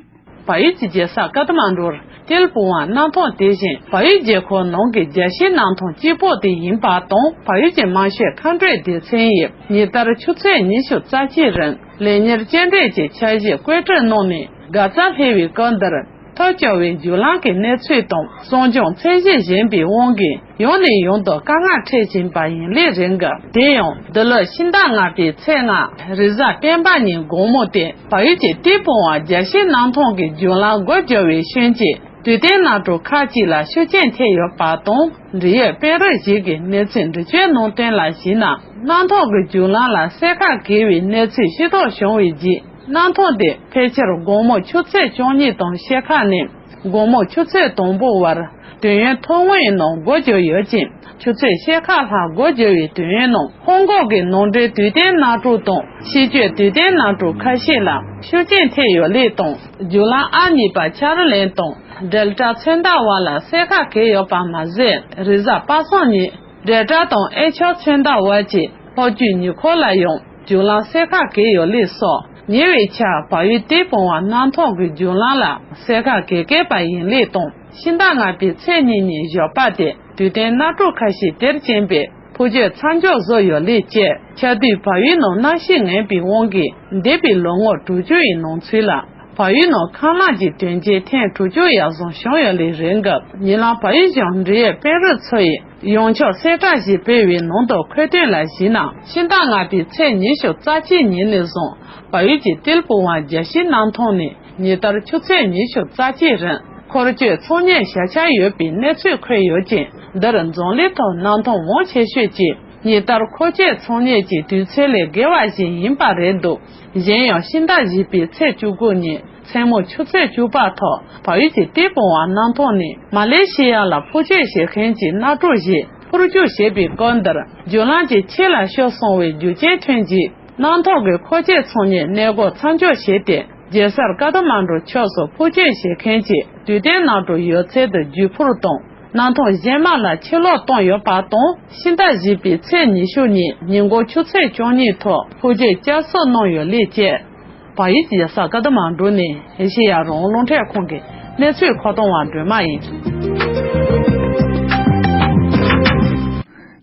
བལ་ཡུལ་གྱི་རྒྱལ་ས་ཀ་ཐ་མན་ཌུར་ཏིལ་པུ་ཝང་གནམ་ཐང་དེ་བཞིན་བལ་ཡུལ་རྒྱལ་ཁབ་ནང་གི་རྒྱལ་སྤྱིའི་གནམ་ཐང་གཅིག་པོ་དེ་ཡིན་པ་དང་། བལ་ཡུལ་གྱི་དམར་ཤོག་མཁའ་འགྲུལ་སྡེ་ཚན་ཡིས་ཉིན་ལྟར་ཆུ་ཚོད་ཉི་ཤུ་རྩ་གཅིག་རིང་ལས་གཉེར་སྐྱེལ་འདྲེན་གྱི་འཆར་གཞི་བཀོད་སྒྲིག་གནང་ནས། ག་ཙམ་སླེབས་པའི་སྐབས་འདིར་ཐག་གཅོད་པའི་རྒྱུག་ལམ་གྱི་གནས་ཚུལ་དང་གསོ་སྦྱོང་ཚད་གཞི་ཞན་པའི་དབང་གིས་ཡང་ནས་ཡང་དུ་དཀའ་ངལ་འཕྲད་བཞིན་པ་ཡིན་ལས་རིང་གི། དེ་ཡང་འདི་ལོའི་ཕྱི་ཟླ་ལྔ་པའི་ཚེས་ལྔ་རེས་གཟའ་སྤེན་པ་ཉིན་དགོང་མོ་སྟེ། བལ་ཡུལ་གྱི་ཏི་པོ་ཝང་རྒྱལ་སྤྱིའི་གནམ་ཐང་གི་རྒྱུག་ལམ་སྒོ་བརྒྱབ་པའི་རྐྱེན་གྱིས་དུས་སྟོན་གནམ་གྲུ་ཁག་ཅིག་ལ་ཤུགས་རྐྱེན་ཐེབས་ཡོད་པ་དང་། འབྲེལ་ཡོད་དཔོན་རིགས་ཤིག་གིས་གནས་ཚུལ་འགྲེལ་བརྗོད་གནང་དོན་ལ་གཞིགས་ན། གནམ་ཐང་གི་རྒྱུག་ལམ་ལ་སེར་ཁ་གས་པའི་གནས་ཚུལ་ཤེས་རྟོགས་བྱུང་བའི་རྗེས། གནམ་ཐང་དེ་ཕལ་ཆེར་དགོང་མོ་ཆུ་ཚོད་བཅུ་གཉིས་དང་ཕྱེད་ཀ་ནས་དགོང་མོ་ཆུ་ཚོད་དང་པོ་བར་དུས་ཡུན་ཐུང་ངུའི་ནང་སྒོ་བརྒྱབ་ཡོད་ཅིང་། ཆུ་ཚོད་ཕྱེད་ཀ་ལྷག་སྒོ་བརྒྱབ་པའི་དུས་ཡུན་ནང་ཧོང་ཀོང་གི་ནང་འདྲེན་དུས་སྟོན་གནམ་གྲུ་དང་ཕྱི་སྐྱོད་དུས་སྟོན་གནམ་གྲུ་ཁ་ཤས་ལ་ཤུགས་རྐྱེན་ཐེབས་ཡོད་ལུགས་དང་། རྒྱུག་ལམ་ཨ་གཉིས་པ་ཆར་ལན་དང་ཌེལ་ཊ་མཚོན་རྟགས་བར་ལ་སེར་ཁ་གས་ཡོད་པ་མ་ཟད། རེས་གཟའ་པ་སངས་ཉིན་ཌེལ་ཊ་དང་ཨེ་ཆོག་མཚོན་རྟགས་བར་གྱི་ལྷོ་རྒྱུད་ཉེ་འཁོར་ལ་ཡང་རྒྱུག་ལམ་སེར་ཁ་གས་ཡོད་ལུགས་སོགས། ཉེ་བའི་ཆར་བལ་ཡུལ་ཏི་པོ་ཝང་གནམ་ཐང་གི་རྒྱུག་ལམ་ལ་སེར་ཁ་གས་གས་པ་ཡིན་ལུགས་དང་། ཕྱི་ཟླ་ལྔ་པའི་ཚེས་གཉིས་ཉིན་ཞོགས་པ་དེ་དུས་སྟོན་གནམ་གྲུ་ཁ་ཤས་དེར་རྐྱེན་པས་འཕུར་སྐྱོད་མཚམས་འཇོག་བཟོས་ཡོད་ལུགས་བཅས། ཆར་དུས་བལ་ཡུལ་ནང་གནམ་གཤིས་ངན་པའི་དབང་གིས་འདས་པའི་ལོ་ངོ་དྲུག་ཅུ་ཡི་ནང་ཚུད་ལ། བལ་ཡུལ་ནང་ཁམས་གླིང་གི་དོན་རྐྱེན་ཐེངས་དྲུག་ཅུ་ཡར་སོང་བྱུང་ཡོད་ལུགས་རེད་འདུག་ཉེ་ལམ་བལ་ཡུལ་གཞུང་འབྲེལ་ཡོད་དཔོན་རིགས་ཚོ་ཡིས་ཡང་ཆོག་གསལ་བསྒྲགས་ཤིག་སྤེལ་བའི་ནང་དུ་འཁོད་དོན་ལ་གཞིགས་ན། ཕྱི་ཟླ་ལྔ་པའི་ཚེས་ཉི་ཤུ་རྩ་གཅིག་ཉིན་ནས་བཟུང་བལ་ཡུལ་གྱི་ཏིལ་པུ་ཝང་རྒྱལ་སྤྱིའི་གནམ་ཐང་ནས་ཉིན་ལྟར་ཆུ་ཚོད་ཉི་ཤུ་རྩ་གཅིག་རིང་འཁོར་སྐྱོད་ཚོང་གཉེར་བྱ་འཆར་ཡོད་པའི་གནས་ཚུལ་འཁོད་ཡོད་ཅིང་། འདིར་འཛམ་གླིང་ཐོག་གནམ་ཐང་མང་ཆེ་ཤོས་ཀྱིས་ཉིན་ལྟར་འཁོར་སྐྱོད་ཚོང་གཉེར་གྱི་དུས་ཚོད་ལས་བརྒལ་བ་ཞིག་ཡིན་པ་རེད་འདུག་གཞན་ཡང་ཕྱི་ཟླ་བཞི་པའི་ཚེས་བཅུ་དགུ་ཉིན་མཚན་མོ་ཆུ་ཚོད་བཅུ་པ་ཐོག་བལ་ཡུལ་གྱི་ཏི་པོ་ཝང་གནམ་ཐང་ནས་མ་ལེ་ཤི་ཡ་ལ་འཕུར་སྐྱོད་བྱེད་མཁན་གྱི་གནམ་གྲུ་ཞིག་འཕུར་སྐྱོད་བྱེད་པའི་སྐབས་འདིར་རྒྱུག་ལམ་གྱི་ཕྱི་ལ་ཤོར་སོང་བའི་རྒྱུ་རྐྱེན་ཐོན་རྗེས། གནམ་ཐང་གི་འཁོར་སྐྱོད་ཚོང་གཉེར་གནས་སྐོར་མཚམས་འཇོག་བྱས་ཏེ། རྒྱལ་ས་ཀ་ཐ་མན་གྲུ་ཕྱོགས་སུ་འཕུར་སྐྱོད་བྱེད་མཁན་གྱི་དུས་སྟོན་གནམ་གྲུ་ཡོད་ཚད་དུ་བརྒྱུད་འཕུར་དང་། གནམ་ཐང་གཞན་མ་ལ་ཕྱིར་ལོག་བཏང་ཡོད་པ་དང་། ཕྱི་ཟླ་བཞི་པའི་ཚེས་ཉི་ཤུ་ཉིན་ཉིན་གུང་ཆུ་ཚོད་བཅུ་གཉིས་ཐོག་འཕུར་སྐྱོད་བསྐྱར་གསོ་གནང་ཡོད་ལུགས་བཅས། བལ་ཡུལ་རྒྱལ་ས་ཀ་ཐ་མན་གྲུ་ནས་ཨེ་ཤེ་ཡ་རང་དབང་རླུང་འཕྲིན་ཁང་གི་གནས་ཚུལ་མཁོ་གཏོང་བ་སྒྲོལ་མ་ཡིན།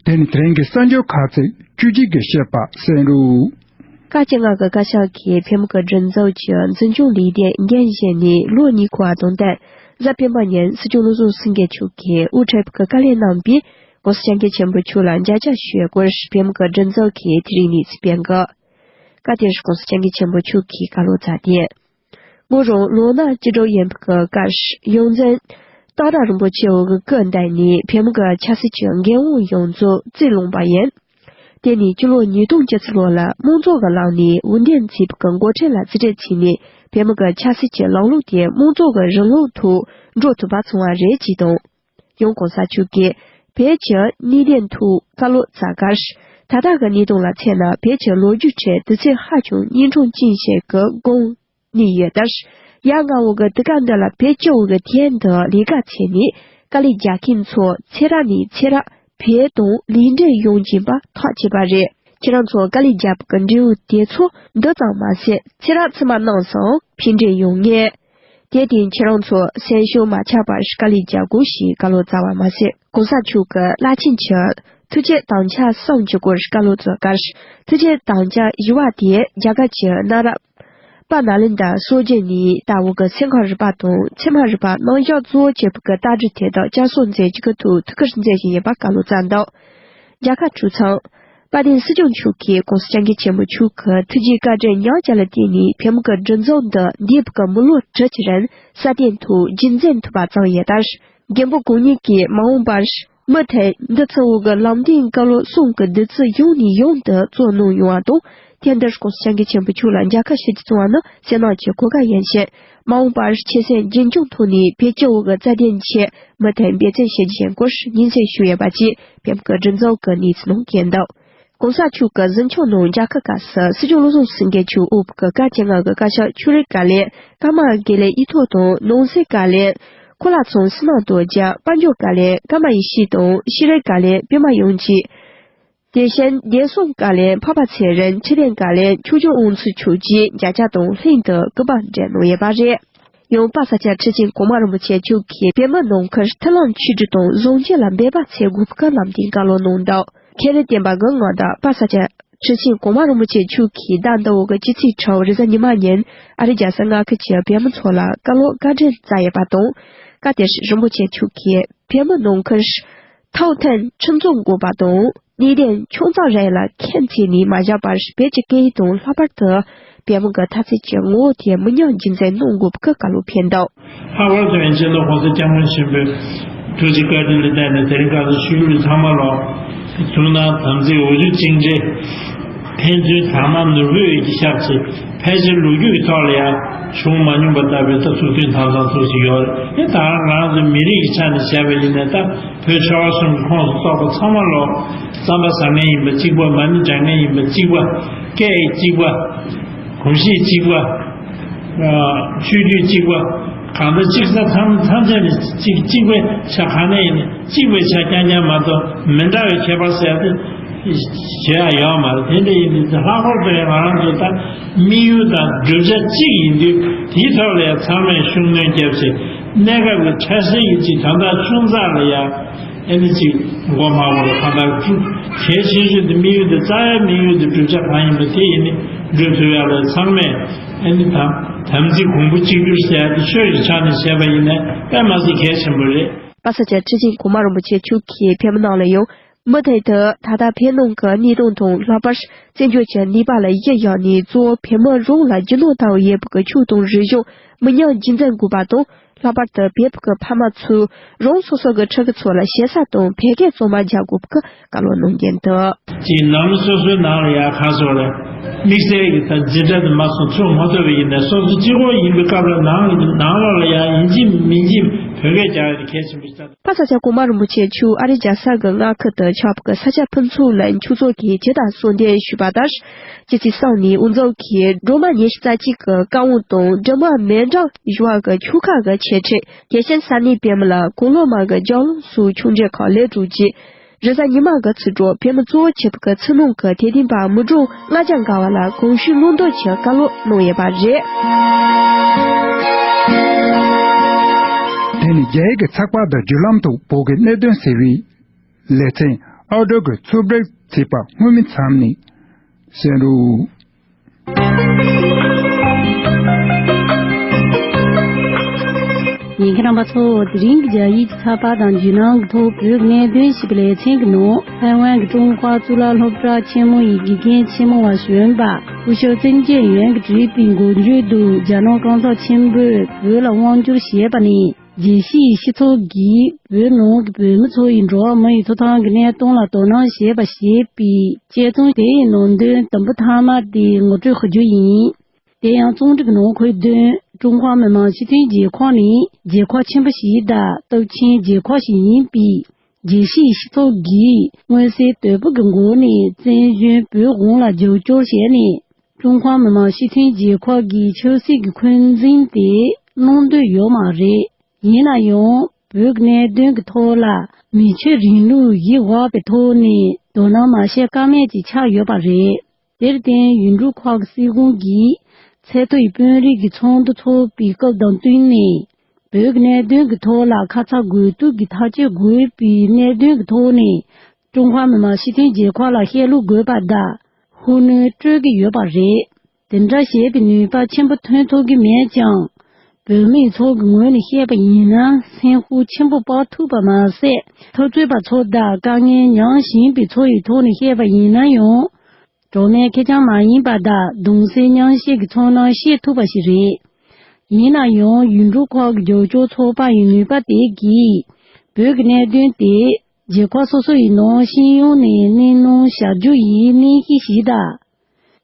དེ་ནི་དེ་རིང་གི་གསར་འགྱུར་ཁག་ཚིག་བཅུ་གཅིག་གི་བཤད་པ་གསན་རོགས། བཀའ་སྤྱི་ལྔ་གི་བཀའ་ཤག་གིས་བོད་མི་གི་མགྲིན་ཚབ་ཀྱི་འཛིན་སྐྱོང་ལས་དོན་འགན་བཞེས་ནས་ལོ་གཉིས་འཁོར་བ་དང་བསྟུན། གཟའ་སྤེན་པ་ཉིན་སྲིད་སྐྱོང་བློ་བཟང་སེང་གེ་མཆོག་གིས་དབུ་ཁྲིད་ཀྱི་བཀའ་ལན་གནང་བས། ྋགོང་ས་སྐྱབས་མགོན་ཆེན་པོ་མཆོག་ལ་མཇལ་བཅར་ཞུ་བའི་སྐོར་བོད་མི་གི་མགྲིན་ཚབ་ཀྱིས་དེ་རིང་ནས་ཚིག་སྤེལ་གི། བཀའ་དེར་ྋགོང་ས་སྐྱབས་མགོན་ཆེན་པོ་མཆོག་གིས་བཀའ་སློབ་སྩལ་ཏེ། ང་རང་ལོ་ན་བཅུ་དྲུག་ཡིན་པའི་སྐབས་ཡོངས་འཛིན་སྟག་བྲག་རིན་པོ་ཆེའི་སྐུ་མདུན་ནས་བོད་མི་གི་ཆབ་སྲིད་ཀྱི་འགན་དབང་ཡོངས་རྫོགས་རྩིས་བླངས་པ་ཡིན། དེ་ནས་སྤྱི་ལོ་ཉིས་སྟོང་བཅུ་གཅིག་ལོ་ལ་དམངས་གཙོ་གི་ལམ་ནས་འོས་འདེམས་བྱས་པའི་འགོ་ཁྲིད་ལ་རྩིས་སྤྲོད་བྱས་ནས་བོད་མི་གི་ཆབ་སྲིད་ཀྱི་ལམ་ལུགས་དེ་དམངས་གཙོ་གི་རིང་ལུགས་ཐོག་འགྲོ་ཐུབ་པ་བྱུང་བ་རེད་ཅེས་དང་། ཡང་གོང་ས་མཆོག་གིས་བོད་ཀྱི་གནད་དོན་ཐོག་བཀའ་སློབ་སྩལ་སྐབས། ད་ལྟ་གི་གནས་སྟངས་ལ་མཚོན་ན་བོད་ཀྱི་ལོ་རྒྱུས་ཁྲོད་དུས་ཚོད་ཧ་ཅང་གཉན་འཕྲང་ཅན་ཞིག་གི་སྒང་གནས་ཡོད་སྟབས། ཡ་ང་བོ་གི་དུས་སྐབས་འདི་ལ་བོད་སྤྱི་བོ་གི་དོན་དུ་ལས་ཀ་བྱས་ནས་དཀའ་ལས་རྒྱག་མཁན་ཚོ་ཚེ་རབས་ནས་ཚེ་རབས་བོད་དང་ལས་འབྲེལ་ཡོང་བཞིན་པ་ཐག་ཆོད་པ་རེད། ཁྱེད་རང་ཚོ་དཀའ་ལས་རྒྱབ་ཀྱི་འབྲས་བུ་དེ་ཚོ་འདི་ཙམ་མ་ཟད་ཚེ་རབས་ཕྱི་མ་རྣམས་སུའང་ཕན་འབྲས་ཡོང་ངེས། དེར་བརྟེན་ཁྱེད་རང་ཚོ་སེམས་ཤུགས་མ་ཆག་པར་དཀའ་ལས་རྒྱག་དགོས་ཞེས་བཀའ་སློབ་སྩལ་བ་མ་ཟད། གོང་ས་མཆོག་གི་བླ་ཆེན་གྱི་ཐུགས་བསྐྱེད་དམ་བཅའ་གསུམ་གྱི་སྐོར་བཀའ་སློབ་སྩལ་ཁར། ཐུགས་བསྐྱེད་དམ་བཅའ་བཞི་པ་དེ་རྒྱ་གར་གྱི་གནའ་རབས་པ་ནཱ་ལེནྡྲ་སྲོལ་རྒྱུན་ནས་ལྟ་བུ་གི་ཚེ་འགག་རིག་པ་དང་ཚད་མ་རིག་པ་རྣམ་གཞག་གཙོ་བོ་བྱས་པའི་གི་ལྟ་གྲུབ་དེ་དག་བསྐྱར་གསོ་མཛད་རྒྱུ་གི་ཐོག་ཐུགས་ཁུར་མཛད་བཞིན་ཡོད་པ་བཀའ་སློབ་སྩལ་འདུག། རྒྱལ་ཁབ་གྲོས་ཚོགས་དཔལ་ལྡན་སྲིད་སྐྱོང་མཆོག་གིས་༸གོང་ས་༸སྐྱབས་མགོན་ཆེན་པོ་མཆོག་གི་ཐུགས་རྗེ་བཀའ་དྲིན་མྱང་བྱ་ལ་བརྟེན་ནས་བོད་མི་གི་སྒྲིག་འཛུགས་འདི་འདས་པའི་གི་མི་ལོ་དྲུག་ཅུ་རིང་སྲ་བརྟན་ཐོག་རྒྱུན་འཛིན་ཐུབ་པ་བྱུང་ཡོད་ལྟར། རྒན་པོ་གོང་ཉིད་ཀྱིས་མ་འོངས་པར་མུ་མཐུད་འདི་ཚོ་བོད་ཀྱི་ལམ་སྟོན་བཀའ་སློབ་གསུམ་གྱི་བདུད་རྩི་ཡང་ནས་ཡང་དུ་བསྩལ་གནང་ཡོང་བ་དང་། དེ་འདིར་༸གོང་ས་༸སྐྱབས་མགོན་ཆེན་པོ་མཆོག་ལ་མཇལ་ཁ་ཞུ་རྒྱུ་བྱུང་བ་ནི་སེམས་ནང་གི་གོ་སྐབས་ཡིན་ཞིང་། མ་འོངས་པར་ཆོས་སེམས་རྒྱུན་འཁྱོངས་ཐོག་ནས་བོད་སྤྱི་བོ་གི་རྩ་དོན་ཆེད་མུ་མཐུད་འབད་བརྩོན་བྱེད་རྒྱུ་ཡིན་སྐོར་སྙན་སེང་ཞུས་ཡོད་པ་བཅས་བོད་མི་གི་སྒྲིག་འཛུགས་ཀྱི་གནས་ཚུལ་ནང་བཀོད་འདུག། གོང་ས་མཆོག་གི་གཟིམ་ཆུང་ནང་མཇལ་ཁ་སྐབས་སུ་སྲིད་སྐྱོང་བློ་བཟང་སེང་གེ་མཆོག་དབུས་ཀྱི་བཀའ་བཅུ་ལྔ་གི་བཀའ་ཤག་ཆོས་རིག་བཀའ་བློན་ཀརྨ་དགེ་ལེགས་ཡིག་ཐོག་དང་ནང་སྲིད་བཀའ་བློན་ཁོ་ལ་ཚང་བསོད་ནམས་རྡོ་རྗེ། དཔལ་འབྱོར་བཀའ་བློན་ཀརྨ་ཡེ་ཤེས་དང་ཤེས་རིག་བཀའ་བློན་པད་མ་དབྱངས་སྐྱིད། དེ་བཞིན་བདེ་སྲུང་བཀའ་བློན་འཕགས་པ་ཚེ་རིང་། འཕྲོད་བསྟེན་བཀའ་བློན་ཆོས་སྐྱོང་དབང་ཕྱུག་མཆོག་བཅས་མཇལ་ཁ་དང་ལྷན་དུ་སྐུ་པར་སྤྲད་གནང་ཡོད་པ་རེད། ཡང་པ་ས་སྐྱ་ཁྲི་ཆེན་གོང་མ་རིན་པོ་ཆེ་མཆོག་གིས་བོད་མི་ནང་ཁུལ་མཐུན་ལམ་ཆིག་སྒྲིལ་དང་བཟང་སྤྱོད་ལ་འབད་པ་བྱེད་དགོས་པའི་ལམ་སྟོན་བཀའ་སློབ་གནང་འདུག། ཁེ་རི་བསྟན་པ་གི་མངའ་བདག་པ་ས་སྐྱ་ཁྲི་ཆེན་གོང་མ་རིན་པོ་ཆེ་མཆོག་གིས་ཟླ་འདི་བོ་གི་སྤྱི་ཚེས་དྲུག་རེས་གཟའ་ཉི་མ་ཉིན་ཨ་རིའི་རྒྱལ་ས་མངའ་ཁུལ་གྱི་བོད་མི་ཚོ་ལ་བཀའ་སློབ་བཀའ་དྲིན་སྩལ་ཡོད་པ་དང་། སྐབས་དེར་རིན་པོ་ཆེ་མཆོག་གིས་བོད་མི་ནང་ཁུལ་ཐོག་མཐུན་ཁྲིམས་འཛིན་དགོས་པ་དང་། གནད་དོན་ཆུང་ཙག་རེ་ལ་ཁྱད་མཚར་ནས་མ་བཞག་པར་བོད་ཀྱི་སྐད་ཡིག་དང་ལྷག་པར་དུ་བོད་མི་གི་འཐབ་རྩོད་ཀྱི་ངོ་བོ་དེ་མི་ཉམས་རྒྱུན་འཛིན་གནང་དགོས་པའི་བཀའ་སློབ་ཕེབས་འདུག། ལྷག་པར་དུ་ཡང་སྤྱི་ནོར་༸གོང་ས་༸སྐྱབས་མགོན་ཆེན་པོའི་ཐུགས་རྗེ་བཀའ་དྲིན་ལ་བརྟེན་ནས་དེ་རིང་ཁ་སང་ཆོས་ལུགས་ཚང་མ་ལ་ཐུགས་སྣང་དམ་ཚིག་འོ་ཆུ་གཅིག་འདྲེས། ཕན་ཚུན་དག་སྣང་ནོར་བུ་འོད་ཀྱི་ཞབས་ཕྱི། ཕལ་ཆེར་ལོ་རྒྱུས་ཀྱི་ཐོག་ལ་ཡང་བྱུང་མ་མྱོང་པ་ལྟ་བུའི་ད་ཐུགས་མཐུན་དམ་གཙང་ཚུལ་ཞིག་ཡོད་རེད། ད་ང་རང་ཚོ་མི་རིགས་ཀྱི་ཆ་ནས་བྱས་པ་ཡིན་ན། ད་བོད་ཆོལ་ཁ་གསུམ་གྱི་ཁོངས་སུ་གཏོགས་པ་ཚང་མ་ལོ་རྩམ་པ་ཟ་མཁན་ཡིན་པ་གཅིག་པ། མ་ཎི་བགྲང་མཁན་ཡིན་པ་གཅིག་པ། སྐད་ཡིག་གཅིག་པ། གོམས་གཤིས་གཅིག་པ། ཆོས་བརྒྱུད་གཅིག་པ། གང་ལྟར་གཅིག་ས་ཐམས་ཐམས་ཅད་ནས་གཅིག་གཅིག་པའི་ཆ་གང་ནས་ཡིན་ན་གཅིག་པའི་ཆ་རྐྱང་རྐྱང་མ་གཏོགས་མི་འདྲ་བའི་ཁྱད་པར་ཟེར་ཏེ་བྱེད་ཡ་ཡོད་མ་རེད། དེ་འདྲ་ཡིན་དུས་ལྷག་པར་དུ་ཡང་ང་རང་ཚོ་ད་དམིགས་ཡུལ་དང་བསྒྲུབ་བྱ་གཅིག་ཡིན་དུས། དེའི་ཐོག་ལ་ཡང་ཚང་མས་ཤུགས་སྣོན་བརྒྱབ་བྱས། གནས་སྐབས་ཀྱི་འཆར་གཞི་ཡིན་གཅིག་དོན་དག་ཆུང་ཙག་ལ་ཡང་ཨེ་ནི་གཅིག་མགོ་མ་འཁོར་བ་གང་ལྟར་གཅིག་གལ་ཆེ་ཤོས་དེ་དམིགས་ཡུལ་དེ་རྩ་བའི་དམིགས་ཡུལ་དེ་བསྒྲུབ་བྱ་གང་ཡིན་པ་དེ་ཡིན་ནི་སྒྲུབ་ཐུབ་ཡག་ལ་ཚང་མས་ཨེ་ནི་དམ་དམ་ཚིག་གོང་བུ་གཅིག་གྱུར་ཟེར་ཡག་དེ་ཆོས་ཀྱི་ཆ་ནས་བཤད་པ་ཡིན་ན་དཔེ་མ་སྲིད་གལ་ཆེན་པོ་རེད། པ་ས་སྐྱ་ཁྲི་ཆེན་གོང་མ་རིན་པོ་ཆེ་མཆོག་གིས་བོད་མི་རྣམས་ལ་ཡང་མུ་མཐུད་དུ་ད་ལྟ་བོད་ནང་གི་གནས་སྟངས་དང་ལྷག་པར་བཙན་བྱོལ་གྱི་ནུས་པ་ལ་གཞི་བཞག་ནས། གཙོ་བོ་བོད་མི་རང་ལ་རྒྱུ་ནོར་ལྟ་བུ་ཡོད་པའི་ཆོས་དང་རིག་གཞུང་མི་ཉམས་རྒྱུན་འཛིན་དགོས་པ་དང་། ལྷག་པར་དུ་བོད་ཀྱི་ཕ་མ་ཚོས་རང་སོ་སོ་གི་ཕྲུ་གུ་ཚོ་ལ་ཞེ་ས་དང་བོད་སྐད་གཙང་མ་རྒྱག་དགོས་པའི་བཀའ་སློབ་གནང་གི་འདུག། ཅིག་ནང་མི་སོ་སོའི་ནང་ལ་ཡ་ཁ་སོ་རེ་དམིགས་བསལ་གྱི་ད་འཛིན་གྲྭ་དུ་མ་སོང་ཚུགས་མ་ཐུབ་པ་ཡིན་ན། སོ་སོ་གཅིག་པོ་ཡིན་པའི་སྐབས་ལ་ནང་ནང་ལོགས་ལ་ཡ་ཡིན་གཅིག་མིན་གཅིག་བོད་སྐད་རྒྱག་ཡ་དེ་གལ་ཆེན་པོ་ཞིག་ཆགས། པ་ས་སྐྱ་གོང་མ་རིན་པོ་ཆེ་མཆོག་ཨ་རིའི་རྒྱལ་ས་གི་མངའ་ཁུལ་དུ་ཆགས་པའི་ས་སྐྱ་ཕུན་ཚོགས་གླིང་ཆོས་ཚོགས་ཀྱིས་ཇི་ལྟར་གསོལ་འདེབས་ཞུས་པ་ལྟར། སྤྱི་ཚེས་གསུམ་ནས་དབུ་འཛོམས་ཀྱི་སྒྲོལ་མ་ཉི་ཤུ་རྩ་གཅིག་གི་བཀའ་དབང་དང་། སྒྲོལ་མ་མཎྜལ་བཞུགས་པ་གི་ཆོ་ག་གི་འཆད་ཁྲིད། དེ་བཞིན་ས་གནས་བོད་མི་ལ་གུང་ལོ་མ་གི་ལྗགས་ལུང་སོགས་ཆོས་འབྲེལ་ཁག་ལེགས་གྲུབ་རྗེས། རེས་གཟའ་ཉི་མ་གི་ཚེས་དྲུག་བོད་མི་གཙོ་བོ་བྱས་པའི་ཚེ་ནང་གི་དད་ལྡན་པ་མི་གྲངས་ལྔ་བརྒྱ་འགའ་བ་ལ་གོང་ཞུས་ལུང་འདོན་གྱི་བཀའ་སློབ་གནང་ཡོད་པ་རེད། དེ་ནི་རྒྱ་ཡིག་གི་ཚགས་པར་དང་བརྒྱུད་ལམ་ཐོག་བོད་ཀྱི་གནད་དོན་ཟེར་བའི་ལེ་ཚན་ཨའོ་ཌིའོ་གི་ཚུར་སྦྲགས་བྱས་པ་སྔོན་མའི་མཚམས་ནས་གསན་རོགས། ཉན་མཁན་རྣམ་པ་ཚོ། དེ་རིང་གི་རྒྱ་ཡིག་གི་ཚགས་པར་དང་བརྒྱུད་ལམ་གྱི་ཐོག་བོད་ཀྱི་གནད་དོན་ཞེས་པའི་ལེ་ཚན་གྱི་ནང་། ཐའེ་ཝན་གྱི་ཀྲུང་ཧྭ་གཙུག་ལག་སློབ་གྲྭ་ཆེན་མོ་ཡི་དགེ་རྒན་ཆེན་མོ་བ་གཞོན་པ་སྐུ་ཞབས་བཙུན་སྐྱིད་ཡོན་གྱིས་བྲིས་པའི་འགོ་བརྗོད་དུ། རྒྱ་ནག་གང་ཟག་ཆེན་པོས་བོད་ལ་དབང་བསྒྱུར་བྱས་པ་ནས། རྒྱལ་སྤྱིའི་སྤྱི་ཚོགས་ཀྱིས་བོད་ནང་གི་བོད་མི་ཚོ་ཡི་འགྲོ་བ་མི་ཡི་ཐོབ་ཐང་གི་གནས་སྟངས་ལ་དོ་སྣང་བྱེད་པ་ཞེས་པའི་དཔྱད་རྩོམ་དེ་ཡི་ནང་དོན་དུམ་བུ་ཐ་མ་དེ་ངོ་སྤྲོད་ཞུ་རྒྱུ་ཡིན། དེ་ཡང་རྩོམ་སྒྲིག་ནང་འཁོད་དོན། ཀྲུང་ཧྭ་མི་དམངས་སྤྱི་མཐུན་རྒྱལ་ཁབ་ནི་རྒྱལ་ཁབ་ཆེན་པོ་ཞིག་དང་སྟོབས་ཆེན་རྒྱལ་ཁབ་ཞིག་ཡིན་པས། རྒྱལ་སྤྱིའི་སྤྱི་ཚོགས་ཀྱིས་མངོན་གསལ་དོད་པོ་གི་སྒོ་ནས་བཙན་བྱོལ་བོད་དབང་ལ་རྒྱབ་སྐྱོར་བྱས་ནས། ཀྲུང་ཧྭ་མི་དམངས་སྤྱི་མཐུན་རྒྱལ་ཁབ་ཀྱི་ཆབ་སྲིད་ཀྱི་འཁོན་འཛིན་དེ་གནང་འདོད་ཡོད་མ་རེད། ཡིན་ན་ཡང་བོད་ཀྱི་གནད་དོན་གྱི་ཐོག་ལ་མི་ཆོས་རིང་ལུགས་གཞི་དབྱེ་བའི་ཐོག་ནས་དོ་སྣང་མ་བྱེད་ཀ་མེད་ཅིག་ཆགས་ཡོད་པ་རེད། དེར་བརྟེན་ཡུལ་གྲུ་ཁག་གི་སྲིད་གཞུང་གིས་ ཚད་མཐོ་ཡི་དཔོན་རིགས་ཀྱི་ཚོགས་འདུ་འཚོགས་པའི་སྐབས་དང་བསྟུན་ནས། བོད་ཀྱི་གནད་དོན་གྱི་ཐོག་ལ་ཁ་ཚ་དགོས་གཏུགས་ཀྱི་ཐག་གཅོད་དགོས་པའི་གནད་དོན་གྱི་ཐོག་ནས། ཀྲུང་ཧྭ་མི་དམངས་སྤྱི་མཐུན་རྒྱལ་ཁབ་ལ་བཤད་ལུགས་དགོས་པ་དང་ཤུགས་སྣོན་སྤྲོད་ཀྱི་ཡོད་པ་རེད། དེ་འདྲ་བྱེད་པའི་ནུས་པ་ཆེན་པོ་ཐོན་ཐུབ་ཀྱི་མེད་ཀྱང་། བོད་མིའི་ཚོགས་ཀྱི་ངོས་ནས་བཤད་པ་ཡིན་ན། སེམས་ཤུགས་ཆེན་པོ་སྤར་ཐུབ་པ་མ་ཟད། འཐབ་རྩོད་པ་ཚོ་དང་དཀའ་ངལ་མྱངས་བཞིན་པའི་ཚོ་ཡི་ཐོག་ནས་བཤད་པ་ཡིན་ན་ཡང་། གྲོགས་མེད་ཁེར་རྐྱང་མ་ཡིན་པ་དང་གདུང་སེམས་མཉམ་བསྐྱེད་ཀྱི་ཚོར་སྣང་བཤད་ཐུབ་པ་ཞིག་རེད། ཡིན་ན་ཡང་ཡུལ་གྲུ་ཁག་གི་རྒྱབ་སྐྱོར་ཚོགས་པ་ཡི་ནུས་པ་དེ་གིས། བོད་ཀྱི་གནད་དོན་དེ། རྒྱལ་ཁབ་སོ་སོ་ཡི་ནང་སྤྱི་ཡོངས་ནས་གནས་སྣང་བྱ་རྒྱུ་ཡི་གནས་གཞི་ཞིག་དང་།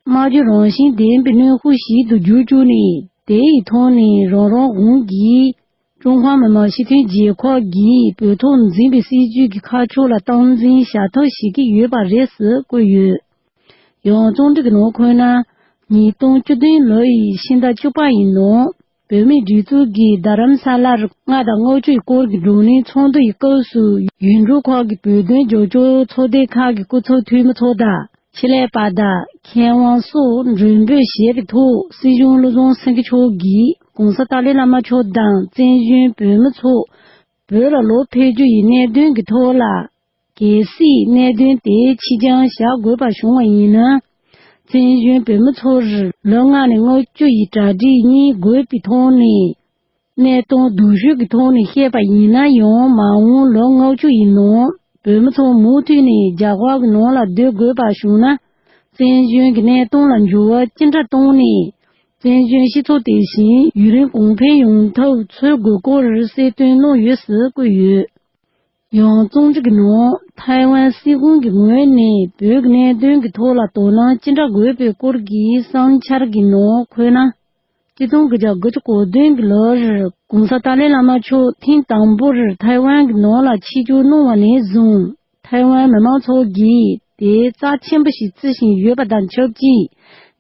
སྨྲ་བརྗོད་རང་བཞིན་ལྡན་པའི་གནོན་ཤུགས་ཤིག་ཏུ་འགྱུར་བཅུག་ནས། དེ་ཡི་ཐོག་ནས་རང་རང་དབང་གིས། ཀྲུང་ཧྭ་མི་དམངས་སྤྱི་མཐུན་རྒྱལ་ཁབ་ཀྱིས་བོད་ཐོག་འཛིན་པའི་སྲིད་བྱུས་ཀྱི་ཁ་ཕྱོགས་ལ་སྟངས་འཛིན་བྱ་ཐབས་བྱེད་ཀྱི་ཡོད་པ་རེད་ཟེར་བཀོད་ཡོད། ཡང་རྩོམ་སྒྲིག་གི་ནང་འཁོད་ན། ཉིས་སྟོང་བཅུ་བདུན་ལོ་ཡི་ཕྱི་ཟླ་བཅུ་པ་ཡི་ནང་། བོད་མིའི་སྒྲིག་འཛུགས་ཀྱིས་རྡ་རམ་ས་ལར་ལྔ་དང་ལྔ་བཅུ་ཡི་སྐོར་གྱི་བགྲོ་གླེང་ཚོགས་འདུ་ཡི་སྐབས་སུ་ཡུལ་གྲུ་ཁག་གི་བོད་དོན་རྒྱབ་སྐྱོར་ཚོགས་སྡེ་ཁག་གི་སྐུ་ཚབ་འཐུས་མི་ཚོ་དང་། ཆེད་ལས་པ་དང་མཁས་དབང་སོགས་མགྲོན་འབོད་བྱས་པའི་ཐོག་སྲིད་སྐྱོང་བློ་བཟང་སེང་གེ་མཆོག་གིས་༸གོང་ས་ཏཱ་ལའི་བླ་མ་མཆོག་དང་བཙན་བྱོལ་བོད་མི་ཚོ་བོད་ལ་ལོག་ཕེབས་རྒྱུ་ཡི་གནད་དོན་གྱི་ཐོག་ལ། གལ་སྲིད་གནད་དོན་དེ་ཕྱིར་འགྱངས་བྱ་དགོས་པ་བྱུང་བ་ཡིན་ན། བཙན་བྱོལ་བོད་མི་ཚོར་ལོ་ལྔ་ནས་ལྔ་བཅུ་ཡི་གྲ་སྒྲིག་གཉིས་དགོས་པའི་ཐོག་ནས། གནས་སྟངས་སྡུག་ཤོས་ཀྱི་ཐོག་ནས་བཤད་པ་ཡིན་ན་ཡང་། མ་འོངས་ལོ་ལྔ་བཅུ་ཡི་ནང་བོད་མི་ཚོ་མུ་མཐུད་ནས་རྒྱ་གར་གྱི་ནང་ལ་སྡོད་དགོས་པ་བྱུང་ན། བཙན་བྱོལ་གྱི་གནས་སྟངས་ལ་འགྱུར་བ་ཅི་འདྲ་བཏང་ནས། བཙན་བྱོལ་སྤྱི་ཚོགས་དེ་བཞིན་ཡུན་རིང་གོང་འཕེལ་ཡོང་ཐབས་འཚོལ་དགོས་སྐོར་གསལ་སྟོན་གནང་ཡོད་ཟེར་བཀོད་ཡོད། ཡང་རྩོམ་སྒྲིག་གི་ནང་། ཐའེ་ཝན་སྲིད་གཞུང་གི་ངོས་ནས་བོད་ཀྱི་གནད་དོན་གྱི་ཐོག་ལ་དོ་སྣང་ཅི་འདྲ་དགོས་པའི་སྐོར་གྱི་བསམ་འཆར་གྱི་ནང་འཁོད་ན། ཆིག་སྟོང་དགུ་བརྒྱ་དགུ་བཅུ་གོ་བདུན་གྱི་ལོར་༸གོང་ས་ཏཱ་ལའི་བླ་མ་མཆོག་ཐེངས་དང་པོར་ཐའེ་ཝན་གྱི་ནང་ལ་ཆིབས་བསྒྱུར་གནང་བ་ནས་བཟུང་། ཐའེ་ཝན་མི་མང་ཚོ་གིས་དེ་རྩ་ཆེན་པོ་ཞིག་བརྩི་བཞིན་ཡོད་པ་དང་ཆབས་ཅིག་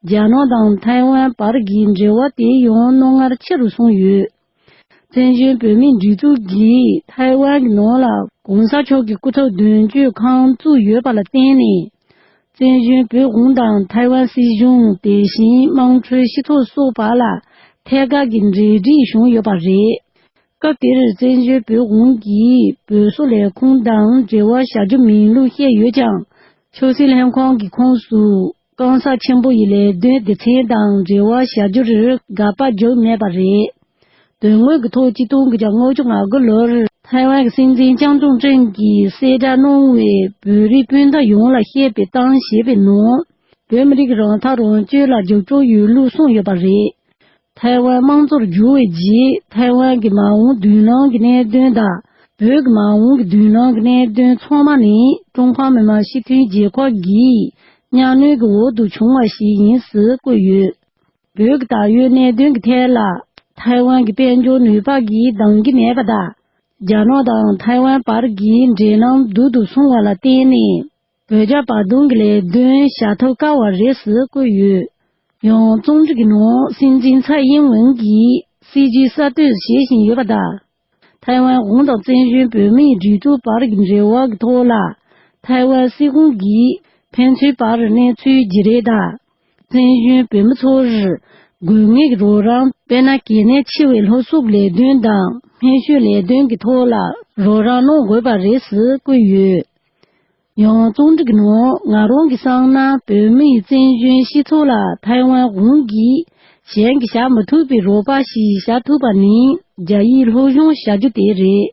རྒྱ་ནག་དང་ཐའེ་ཝན་བར་གྱི་འབྲེལ་བ་དེ་ཡང་རྣོ་ངར་ཆེ་རུ་སོང་ཡོད། བཙན་བྱོལ་བོད་མིའི་སྒྲིག་འཛུགས་ཀྱིས་ཐའེ་ཝན་གྱི་ནང་ལ་༸གོང་ས་མཆོག་གི་སྐུ་ཚབ་དོན་གཅོད་ཁང་བཙུགས་ཡོད་པ་ལ་བརྟེན་ནས། བཙན་བྱོལ་བོད་གཞུང་དང་ཐའེ་ཝན་སྲིད་གཞུང་། དེ་བཞིན་དམངས་ཁྲོད་སྤྱི་ཚོགས་སོགས་བར་ལ་ཐད་ཀར་གྱི་འབྲེལ་འདྲིས་བྱུང་ཡོད་པ་རེད། སྐབས་དེར་བཙན་བྱོལ་བོད་གཞུང་གིས་བོད་སོག་ལས་ཁུངས་དང་འབྲེལ་བ་བྱ་རྒྱུ་མིན་ལུགས་བཤད་ཡོད་ཀྱང་། ཕྱོགས་སྲིད་ལྷན་ཁང་གི་ཁོངས་སུ་གང་ཟག་ཆེན་པོ་ཡི་ལས་དོན་སྡེ་ཚན་དང་འབྲེལ་བ་བྱ་རྒྱུར་དགག་པ་བརྒྱབ་མེད་པ་རེད། དོན་དངོས་ཀྱི་ཐོག་ཆིག་སྟོང་དགུ་བརྒྱ་ལྔ་བཅུ་ང་དགུ་ལོར་ཐའེ་ཝན་གྱི་སྲིད་འཛིན་ལྕམ་ཅུང་ཀྲེང་གིས་གསལ་བསྒྲགས་གནང་བའི་བོད་རིགས་སྤུན་ཟླ་ཡོངས་ལ་བཤད་པའི་གཏམ་ཞེས་པའི་ནང་། བོད་མི་རིགས་རང་ཐག་རང་གཅོད་ལ་རྒྱབ་སྐྱོར་ཡོད་ལུགས་གསུངས་ཡོད་པ་རེད། ཐའེ་ཝན་དམངས་གཙོར་བསྒྱུར་བའི་རྗེས། ཐའེ་ཝན་གྱི་མ་འོངས་མདུན་ལམ་གྱི་གནད་དོན་དང་། བོད་ཀྱི་མ་འོངས་ཀྱི་མདུན་ལམ་གྱི་གནད་དོན་ཚང་མ་ནི། ཀྲུང་ཧྭ་མི་དམངས་སྤྱི་མཐུན་རྒྱལ་ཁབ་ཀྱི་མཉམ་གནོན་གྱི་འོག་ཏུ་བྱུང་བ་ཞིག་ཡིན་ཟེར་བཀོད་ཡོད། བོད་ཀྱི་ད་ཡོད་གནད་དོན་གྱི་ཐད་ལ། ཐའེ་ཝན་གྱི་དཔལ་འབྱོར་ནུས་པ་གིས་འདང་གི་མེད་པ་དང་། རྒྱ་ནག་དང་ཐའེ་ཝན་བར་གྱི་འབྲེལ་ལམ་སྡུག་ཏུ་སོང་བ་ལ་བརྟེན་ནས། བོད་རྒྱ་བར་གདོང་གི་ལས་དོན་བྱ་ཐབས་དཀའ་བ་རེད་ཟེར་བཀོད་ཡོད། ཡང་རྩོམ་སྒྲིག་གི་ནང་། སྲིད་འཛིན་ཚའེ་ཡིན་ཝེན་གྱིས་སྲིད་ཇུས་གསར་གཏོད་བྱེད་བཞིན་ཡོད་པ་དང་། ཐའེ་ཝན་གཞུང་དང་བཙན་བྱོལ་བོད་མིའི་སྒྲིག་འཛུགས་བར་གྱི་འབྲེལ་བ་གྱི་ཐོག་ལ། ཐའེ་ཝན་སྲིད་གཞུང་གིས་ཕན་ཚུན་བར་གནས་ཚུལ་བརྗེ་རེས་དང་། བཙན་བྱོལ་བོད་མི་ཚོར་དགོས་ངེས་ཀྱི་རོགས་རམ། དཔེར་ན། གལ་གནད་ཆེ་བའི་སློབ་གསོ་གི་ལས་དོན་དང་སྨན་བཅོས་ལས་དོན་གྱི་ཐོག་ལ་རོགས་རམ་གནང་དགོས་པ་རེད་ཟེར་བཀོད་ཡོད། ཡང་རྩོམ་སྒྲིག་གི་ནང་། ང་རང་གིས་བསམ་ན། བོད་མིའི་བཙན་བྱོལ་སྤྱི་ཚོགས་ལ་ཐའེ་ཝན་གཞུང་གིས་གཞན་གྱིས་བྱ་མི་ཐུབ་པའི་རོགས་པ་ཞིག་བྱ་ཐུབ་པ་ནི། རྒྱ་ཡིག་སློབ་སྦྱོང་བྱ་རྒྱུ་དེ་རེད།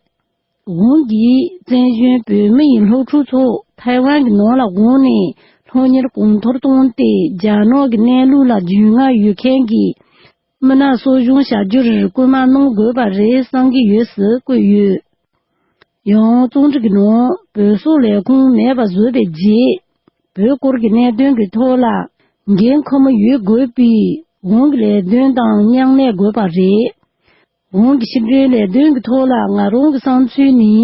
གཞུང་གིས་བཙན་བྱོལ་བོད་མི་ཡི་སློབ་ཕྲུག་ཚོ་ཐའེ་ཝན་གྱི་ནང་ལ་འོངས་ནས་སློབ་གཉེར་གོང་མཐོར་བཏང་སྟེ། རྒྱ་ནག་གི་གནས་ལུགས་ལ་རྒྱུས་མངའ་ཡོད་མཁན་གྱི་མི་སྣ་གསོ་སྐྱོང་བྱ་རྒྱུར་སྐུལ་མ་གནང་དགོས་པ་རེད་བསམ་གྱི་ཡོད་ཟེར་བཀོད་ཡོད། ཡང་རྩོམ་སྒྲིག་གི་ནང་། བོད་སོག་ལས་ཁུངས་མེད་པ་བཟོས་པའི་རྗེས། བོད་སྐོར་གྱི་གནད་དོན་གྱི་ཐོག་ལ་འགན་ཁུར་མི་ཡོད་དགོས་པའི་གཞུང་གི་ལས་དོན་དང་མཉམ་ལས་དགོས་པ་རེད། གཞུང་གི་ཕྱི་འབྲེལ་ལས་དོན་གྱི་ཐོག་ལ་ང་རང་གི་བསམ་ཚུལ་ནི།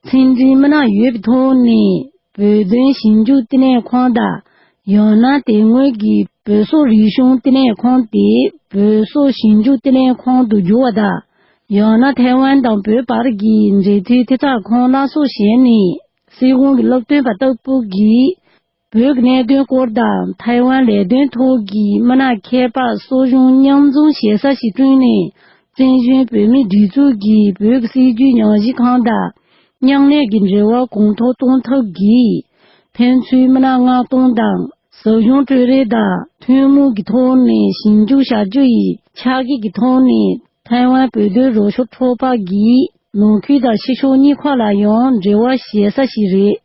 ཕྱི་འབྲེལ་མི་སྣ་ཡོད་པའི་ཐོག་ནས་བོད་དོན་ཞིབ་འཇུག་ལྟེ་གནས་ཁང་དང་། ཡང་ན་དེ་སྔོན་གྱི་བོད་སོག་རིག་གཞུང་ལྟེ་གནས་ཁང་དེ་བོད་སོག་ཞིབ་འཇུག་ལྟེ་གནས་ཁང་དུ་བསྒྱུར་བ་དང་། ཡང་ན་ཐའེ་ཝན་དང་བོད་བར་གྱི་འབྲེལ་མཐུད་ཐེབས་རྩ་ཁང་སྣ་ཚོགས་བྱས་ནས། སྲིད་གཞུང་གི་སློབ་སྟོན་པ་ལྟ་བུ་གིས། བོད་ཀྱི་གནད་དོན་སྐོར་དང་ཐའེ་ཝན་ལས་དོན་ཐོག་གི་མི་སྣ་ཁྱད་འཕགས་གསོ་སྦྱོང་མཉམ་འཛོམས་བྱེད་ས་ཞིག་བསྐྲུན་ནས། བཙན་བྱོལ་བོད་མིའི་སྒྲིག་འཛུགས་ཀྱི་བོད་ཀྱི་སྲིད་བྱུས་ཉམས་ཞིབ་ཁང་དང་མཉམ་ལས་ཀྱི་འབྲེལ་བ་གོང་མཐོར་གཏོང་ཐབས་ཀྱིས། ཕན་ཚུན་མི་སྣ་མངགས་གཏོང་དང་ཟབ་སྦྱོང་སྤྲོད་རེས་དང་ཐུན་མོང་གི་ཐོག་ནས་ཞིབ་འཇུག་བྱ་རྒྱུ་ཡི་ཕྱག་འགྱེད་ཀྱི་ཐོག་ནས་ཐའེ་ཝན་བོད་དོན་རོགས་སྐྱོར་ཚོགས་པ་གིས་ནང་ཁུལ་དང་ཕྱི་ཕྱོགས་གཉིས་ཁག་ལ་ཡང་འབྲེལ་བ་བྱེད་ས་ཞིག་རེད།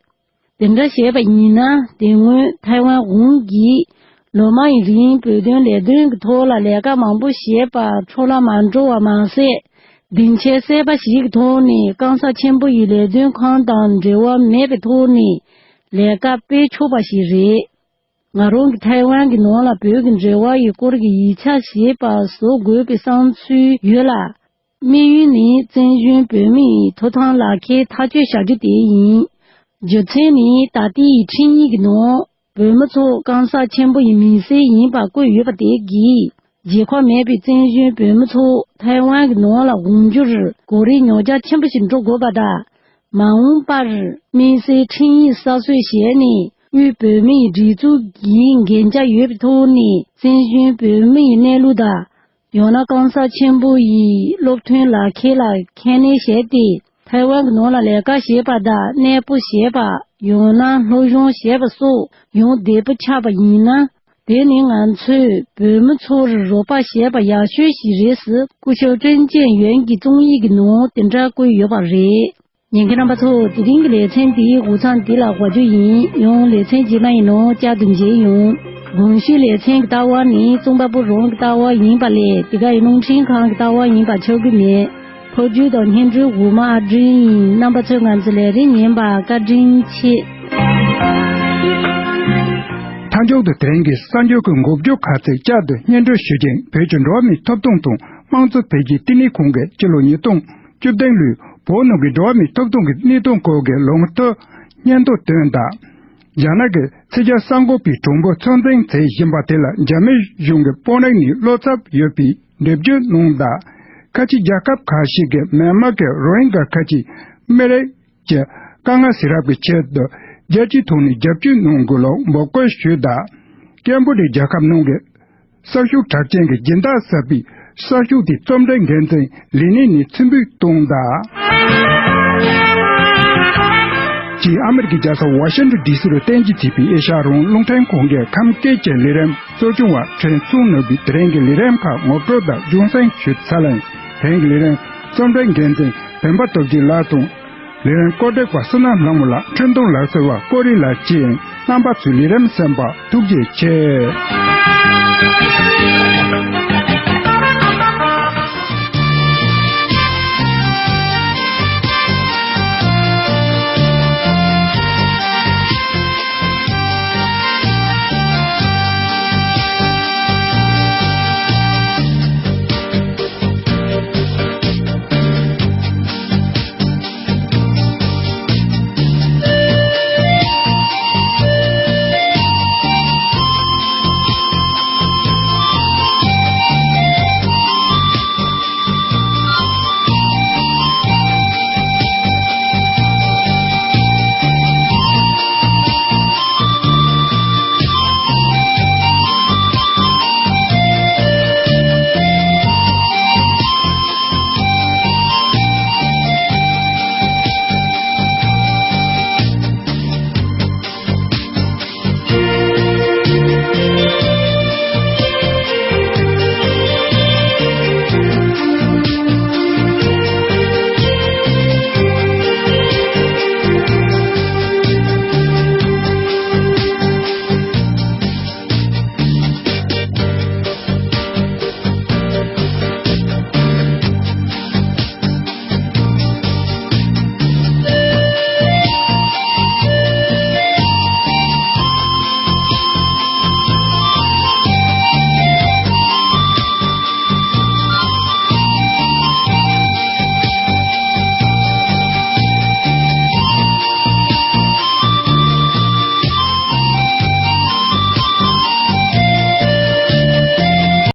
དེ་འདྲ་བྱས་པ་ཡིན་ན། དེ་སྔོན་ཐའེ་ཝན་གུང་གིས་ལོ་མང་གི་རིང་བོད་དོན་ལས་དོན་གྱི་ཐོག་ལ་ལས་ཀ་མང་པོ་བྱས་པ་འཕྲོ་བརླག་མ་འགྲོ་བ་མ་ཟད། སྡིངས་ཆ་གསར་པ་ཞིག་གི་ཐོག་ནས་སྐམ་ས་ཆེན་པོ་ཡི་ལས་དོན་ཁང་དང་འབྲེལ་བ་མེད་པའི་ཐོག་ནས་ལས་ཀ་སྤེལ་ཆོག་པ་ཞིག་རེད། ང་རང་གིས་ཐའེ་ཝན་གྱི་ནང་ལ་བོད་ཀྱི་འབྲེལ་བ་ཡི་སྐོར་གྱི་ཡིག་ཆ་ཞེས་པ་བཟོ་དགོས་པའི་བསམ་ཚུལ་ཡོད་ལ། དམིགས་ཡུལ་ནི་བཙན་བྱོལ་བོད་མིའི་ཐོབ་ཐང་ལག་ཁྱེར་ཐག་གཅོད་བྱ་རྒྱུ་དེ་ཡིན། རྒྱུ་མཚན་ནི་ད་ལྟའི་ཁྲིམས་ཡིག་གི་ནང་བོད་མི་ཚོ་སྐམ་ས་ཆེན་པོ་ཡི་མི་སེར་ཡིན་པ་བཀོད་ཡོད་པ་དེ་གིས། རྒྱལ་ཁབ་མེད་པའི་བཙན་བྱོལ་བོད་མི་ཚོ་ཐའེ་ཝན་གྱི་ནང་ལ་འོང་རྒྱུར་གོ་རིམ་ཉོ་རྒྱ་ཆེན་པོ་ཞིག་འགྲོ་དགོས་པ་དང་། མ་འོངས་པར་དམིགས་བསལ་ཁྲིམས་ཡིག་གསར་བཟོས་བྱས་ནས། དབུས་བོད་མིའི་སྒྲིག་འཛུགས་ཀྱི་འགན་ཆ་ཡོད་པའི་ཐོག་ནས། བཙན་བྱོལ་བོད་མིའི་གནས་ལུགས་དང་། ཡང་ན་སྐམ་ས་ཆེན་པོ་ཡི་སློབ་ཐོན་ལག་ཁྱེར་ལ་ཁས་ལེན་བྱས་ཏེ། ཐའེ་ཝན་གྱི་ནང་ལ་ལས་ཀ་བྱེད་པ་དང་གནས་སྤོ་བྱེད་པ། ཡང་ན་སློབ་སྦྱོང་བྱེད་པ་སོགས་ཡང་བདེ་པོ་ཆགས་པ་ཡིན་ན། དེ་ནི་ང་ཚོས་བོད་མི་ཚོར་རོགས་པ་བྱས་པ་ཡག་ཤོས་ཤིག་རེད་ཟེར། སྐུ་ཞབས་ཀྲེན་ཅིན་ཡོན་གྱི་རྩོམ་ཡིག་གི་ནང་དེ་འདྲ་བཀོད་ཡོད་པ་རེད། ཉན་མཁན་རྣམ་པ་ཚོ། དེ་རིང་གི་ལེ་ཚན་འདིའི་འགོ་མཚམས་འདི་ལ་འགོ་འཇུག་ཡིན། ཡང་ལེ་ཚན་རྗེས་མ་ཡི་ནང་བསྐྱར་དུ་མཇལ་ཡོང་། གོང་ཞུས་ལེ་ཚན་གྱི་ལྟ་བ་ནི་རྩོམ་པ་པོ་རང་གི་ལྟ་བ་ཡིན་པ་ལས། དེ་ག་ཡི་རླུང་འཕྲིན་ཁང་གི་ལྟ་བ་ཡིན་པ་ཆགས་ཀྱི་མེད། ཕབ་སྒྱུར་དང་སྙན་སྒྲོན་འོག་མ་ཨ་སྒྲིན་ཡིན། རྣམ་པ་ཚོས་ང་ཚོའི་ལས་རིམ་ཉན་པར་བཀའ་དྲིན་ཆེ། མཐའ་མཇུག་ཏུ་དེ་རིང་གི་གསར་འགྱུར་གྱི་འགོ་བརྗོད་ཁག་ཅིག་བསྐྱར་དུ་སྙན་སྒྲོན་ཞུ་རྒྱུ་ཡིན། བོད་ཀྱི་འགྲོ་བ་མིའི་ཐོབ་ཐང་དང་དམངས་གཙོ་འཕེལ་རྒྱས་བསྟི་གནས་ཁང་གིས་སྤྱི་ལོ་ཉིས་སྟོང་བཅུ་བདུན་ལོའི་བོད་ནང་གི་འགྲོ་བ་མིའི་ཐོབ་ཐང་གི་གནས་སྟངས་སྐོར་གྱི་ལོ་ཐོ་སྙན་ཐོ་བཏོན་གདའ། རྒྱ་ནག་གི་ཕྱི་རྒྱལ་གསར་འགོད་པའི་གྲངས་འབོར་ཚོད་འཛིན་བྱེད་བཞིན་པ་དེ་ལ་རྒྱ་མི་གཞུང་གིས་དཔོན་རིགས་ནས་བློ་འཚབ་ཡོད་པའི་འགྲེལ་བརྗོད་གནང་གདའ། ཁ་ཆེ་རྒྱལ་ཁབ་ཁག་ཅིག་གིས་མེན་མར་གྱི་རོ་ཧིན་གྷ་ཁ་ཆེ་མི་རིགས་ཀྱི་དཀའ་ངལ་སེལ་རག་གི་ཆེད་དུ་རྒྱལ་སྤྱིའི་ཐོག་ནས་རྒྱབ་སྐྱོར་གནང་དགོས་ལུགས་འབོད་སྐུལ་ཞུས་གདའ། ཀེམ་བོ་ཌི་ཡ་རྒྱལ་ཁབ་ནང་གི་གསར་ཤོག་གྲགས་ཅན་གྱི་སྦྱིན་བདག་ཟབ་པའི་གསར་ཤོག་དེའི་རྩོམ་སྒྲིག་འགན་འཛིན་ལི་ནི་ནས་ཚེ་འཕོས་བཏང་གདའ། ཅིག་ཨ་མི་རི་ཀའི་རྒྱལ་ས་ཝ་ཤིང་ཊོན་ཌི་སི་རུ་རྟེན་གཞི་བྱས་པའི་ཨེ་ཤ་ཡ་རང་དབང་རླུང་འཕྲིན་ཁང་གི་ཁམས་སྐད་ཀྱི་ལས་རིམ་གཙོ་སྐྱོང་བ་ཁྲེན་ཚུང་ནོར་བུས་དེ་རིང་གི་ལས་རིམ་ཁག་ངོ་སྤྲོད་དང་རྒྱུན་སྲིང་ཞུས་ཚར་ལན། དེ་རིང་གི་ལས་རིམ་རྩོམ་སྒྲིག་འགན་འཛིན་བེམ་པ་སྟོབས་རྒྱས་ལགས་དང་། ལས་རིམ་བཀོད་སྒྲིག་པ་བསོད་ནམས་ལྷ་མོ་ལགས། འཕྲིན་གཏོང་ལག་རྩལ་བ་ཀོ་རི་ལགས་བཅས་རྣམ་པ་ཚོས་ལས་རིམ་གསན་པར་ཐུགས་རྗེ་ཆེ།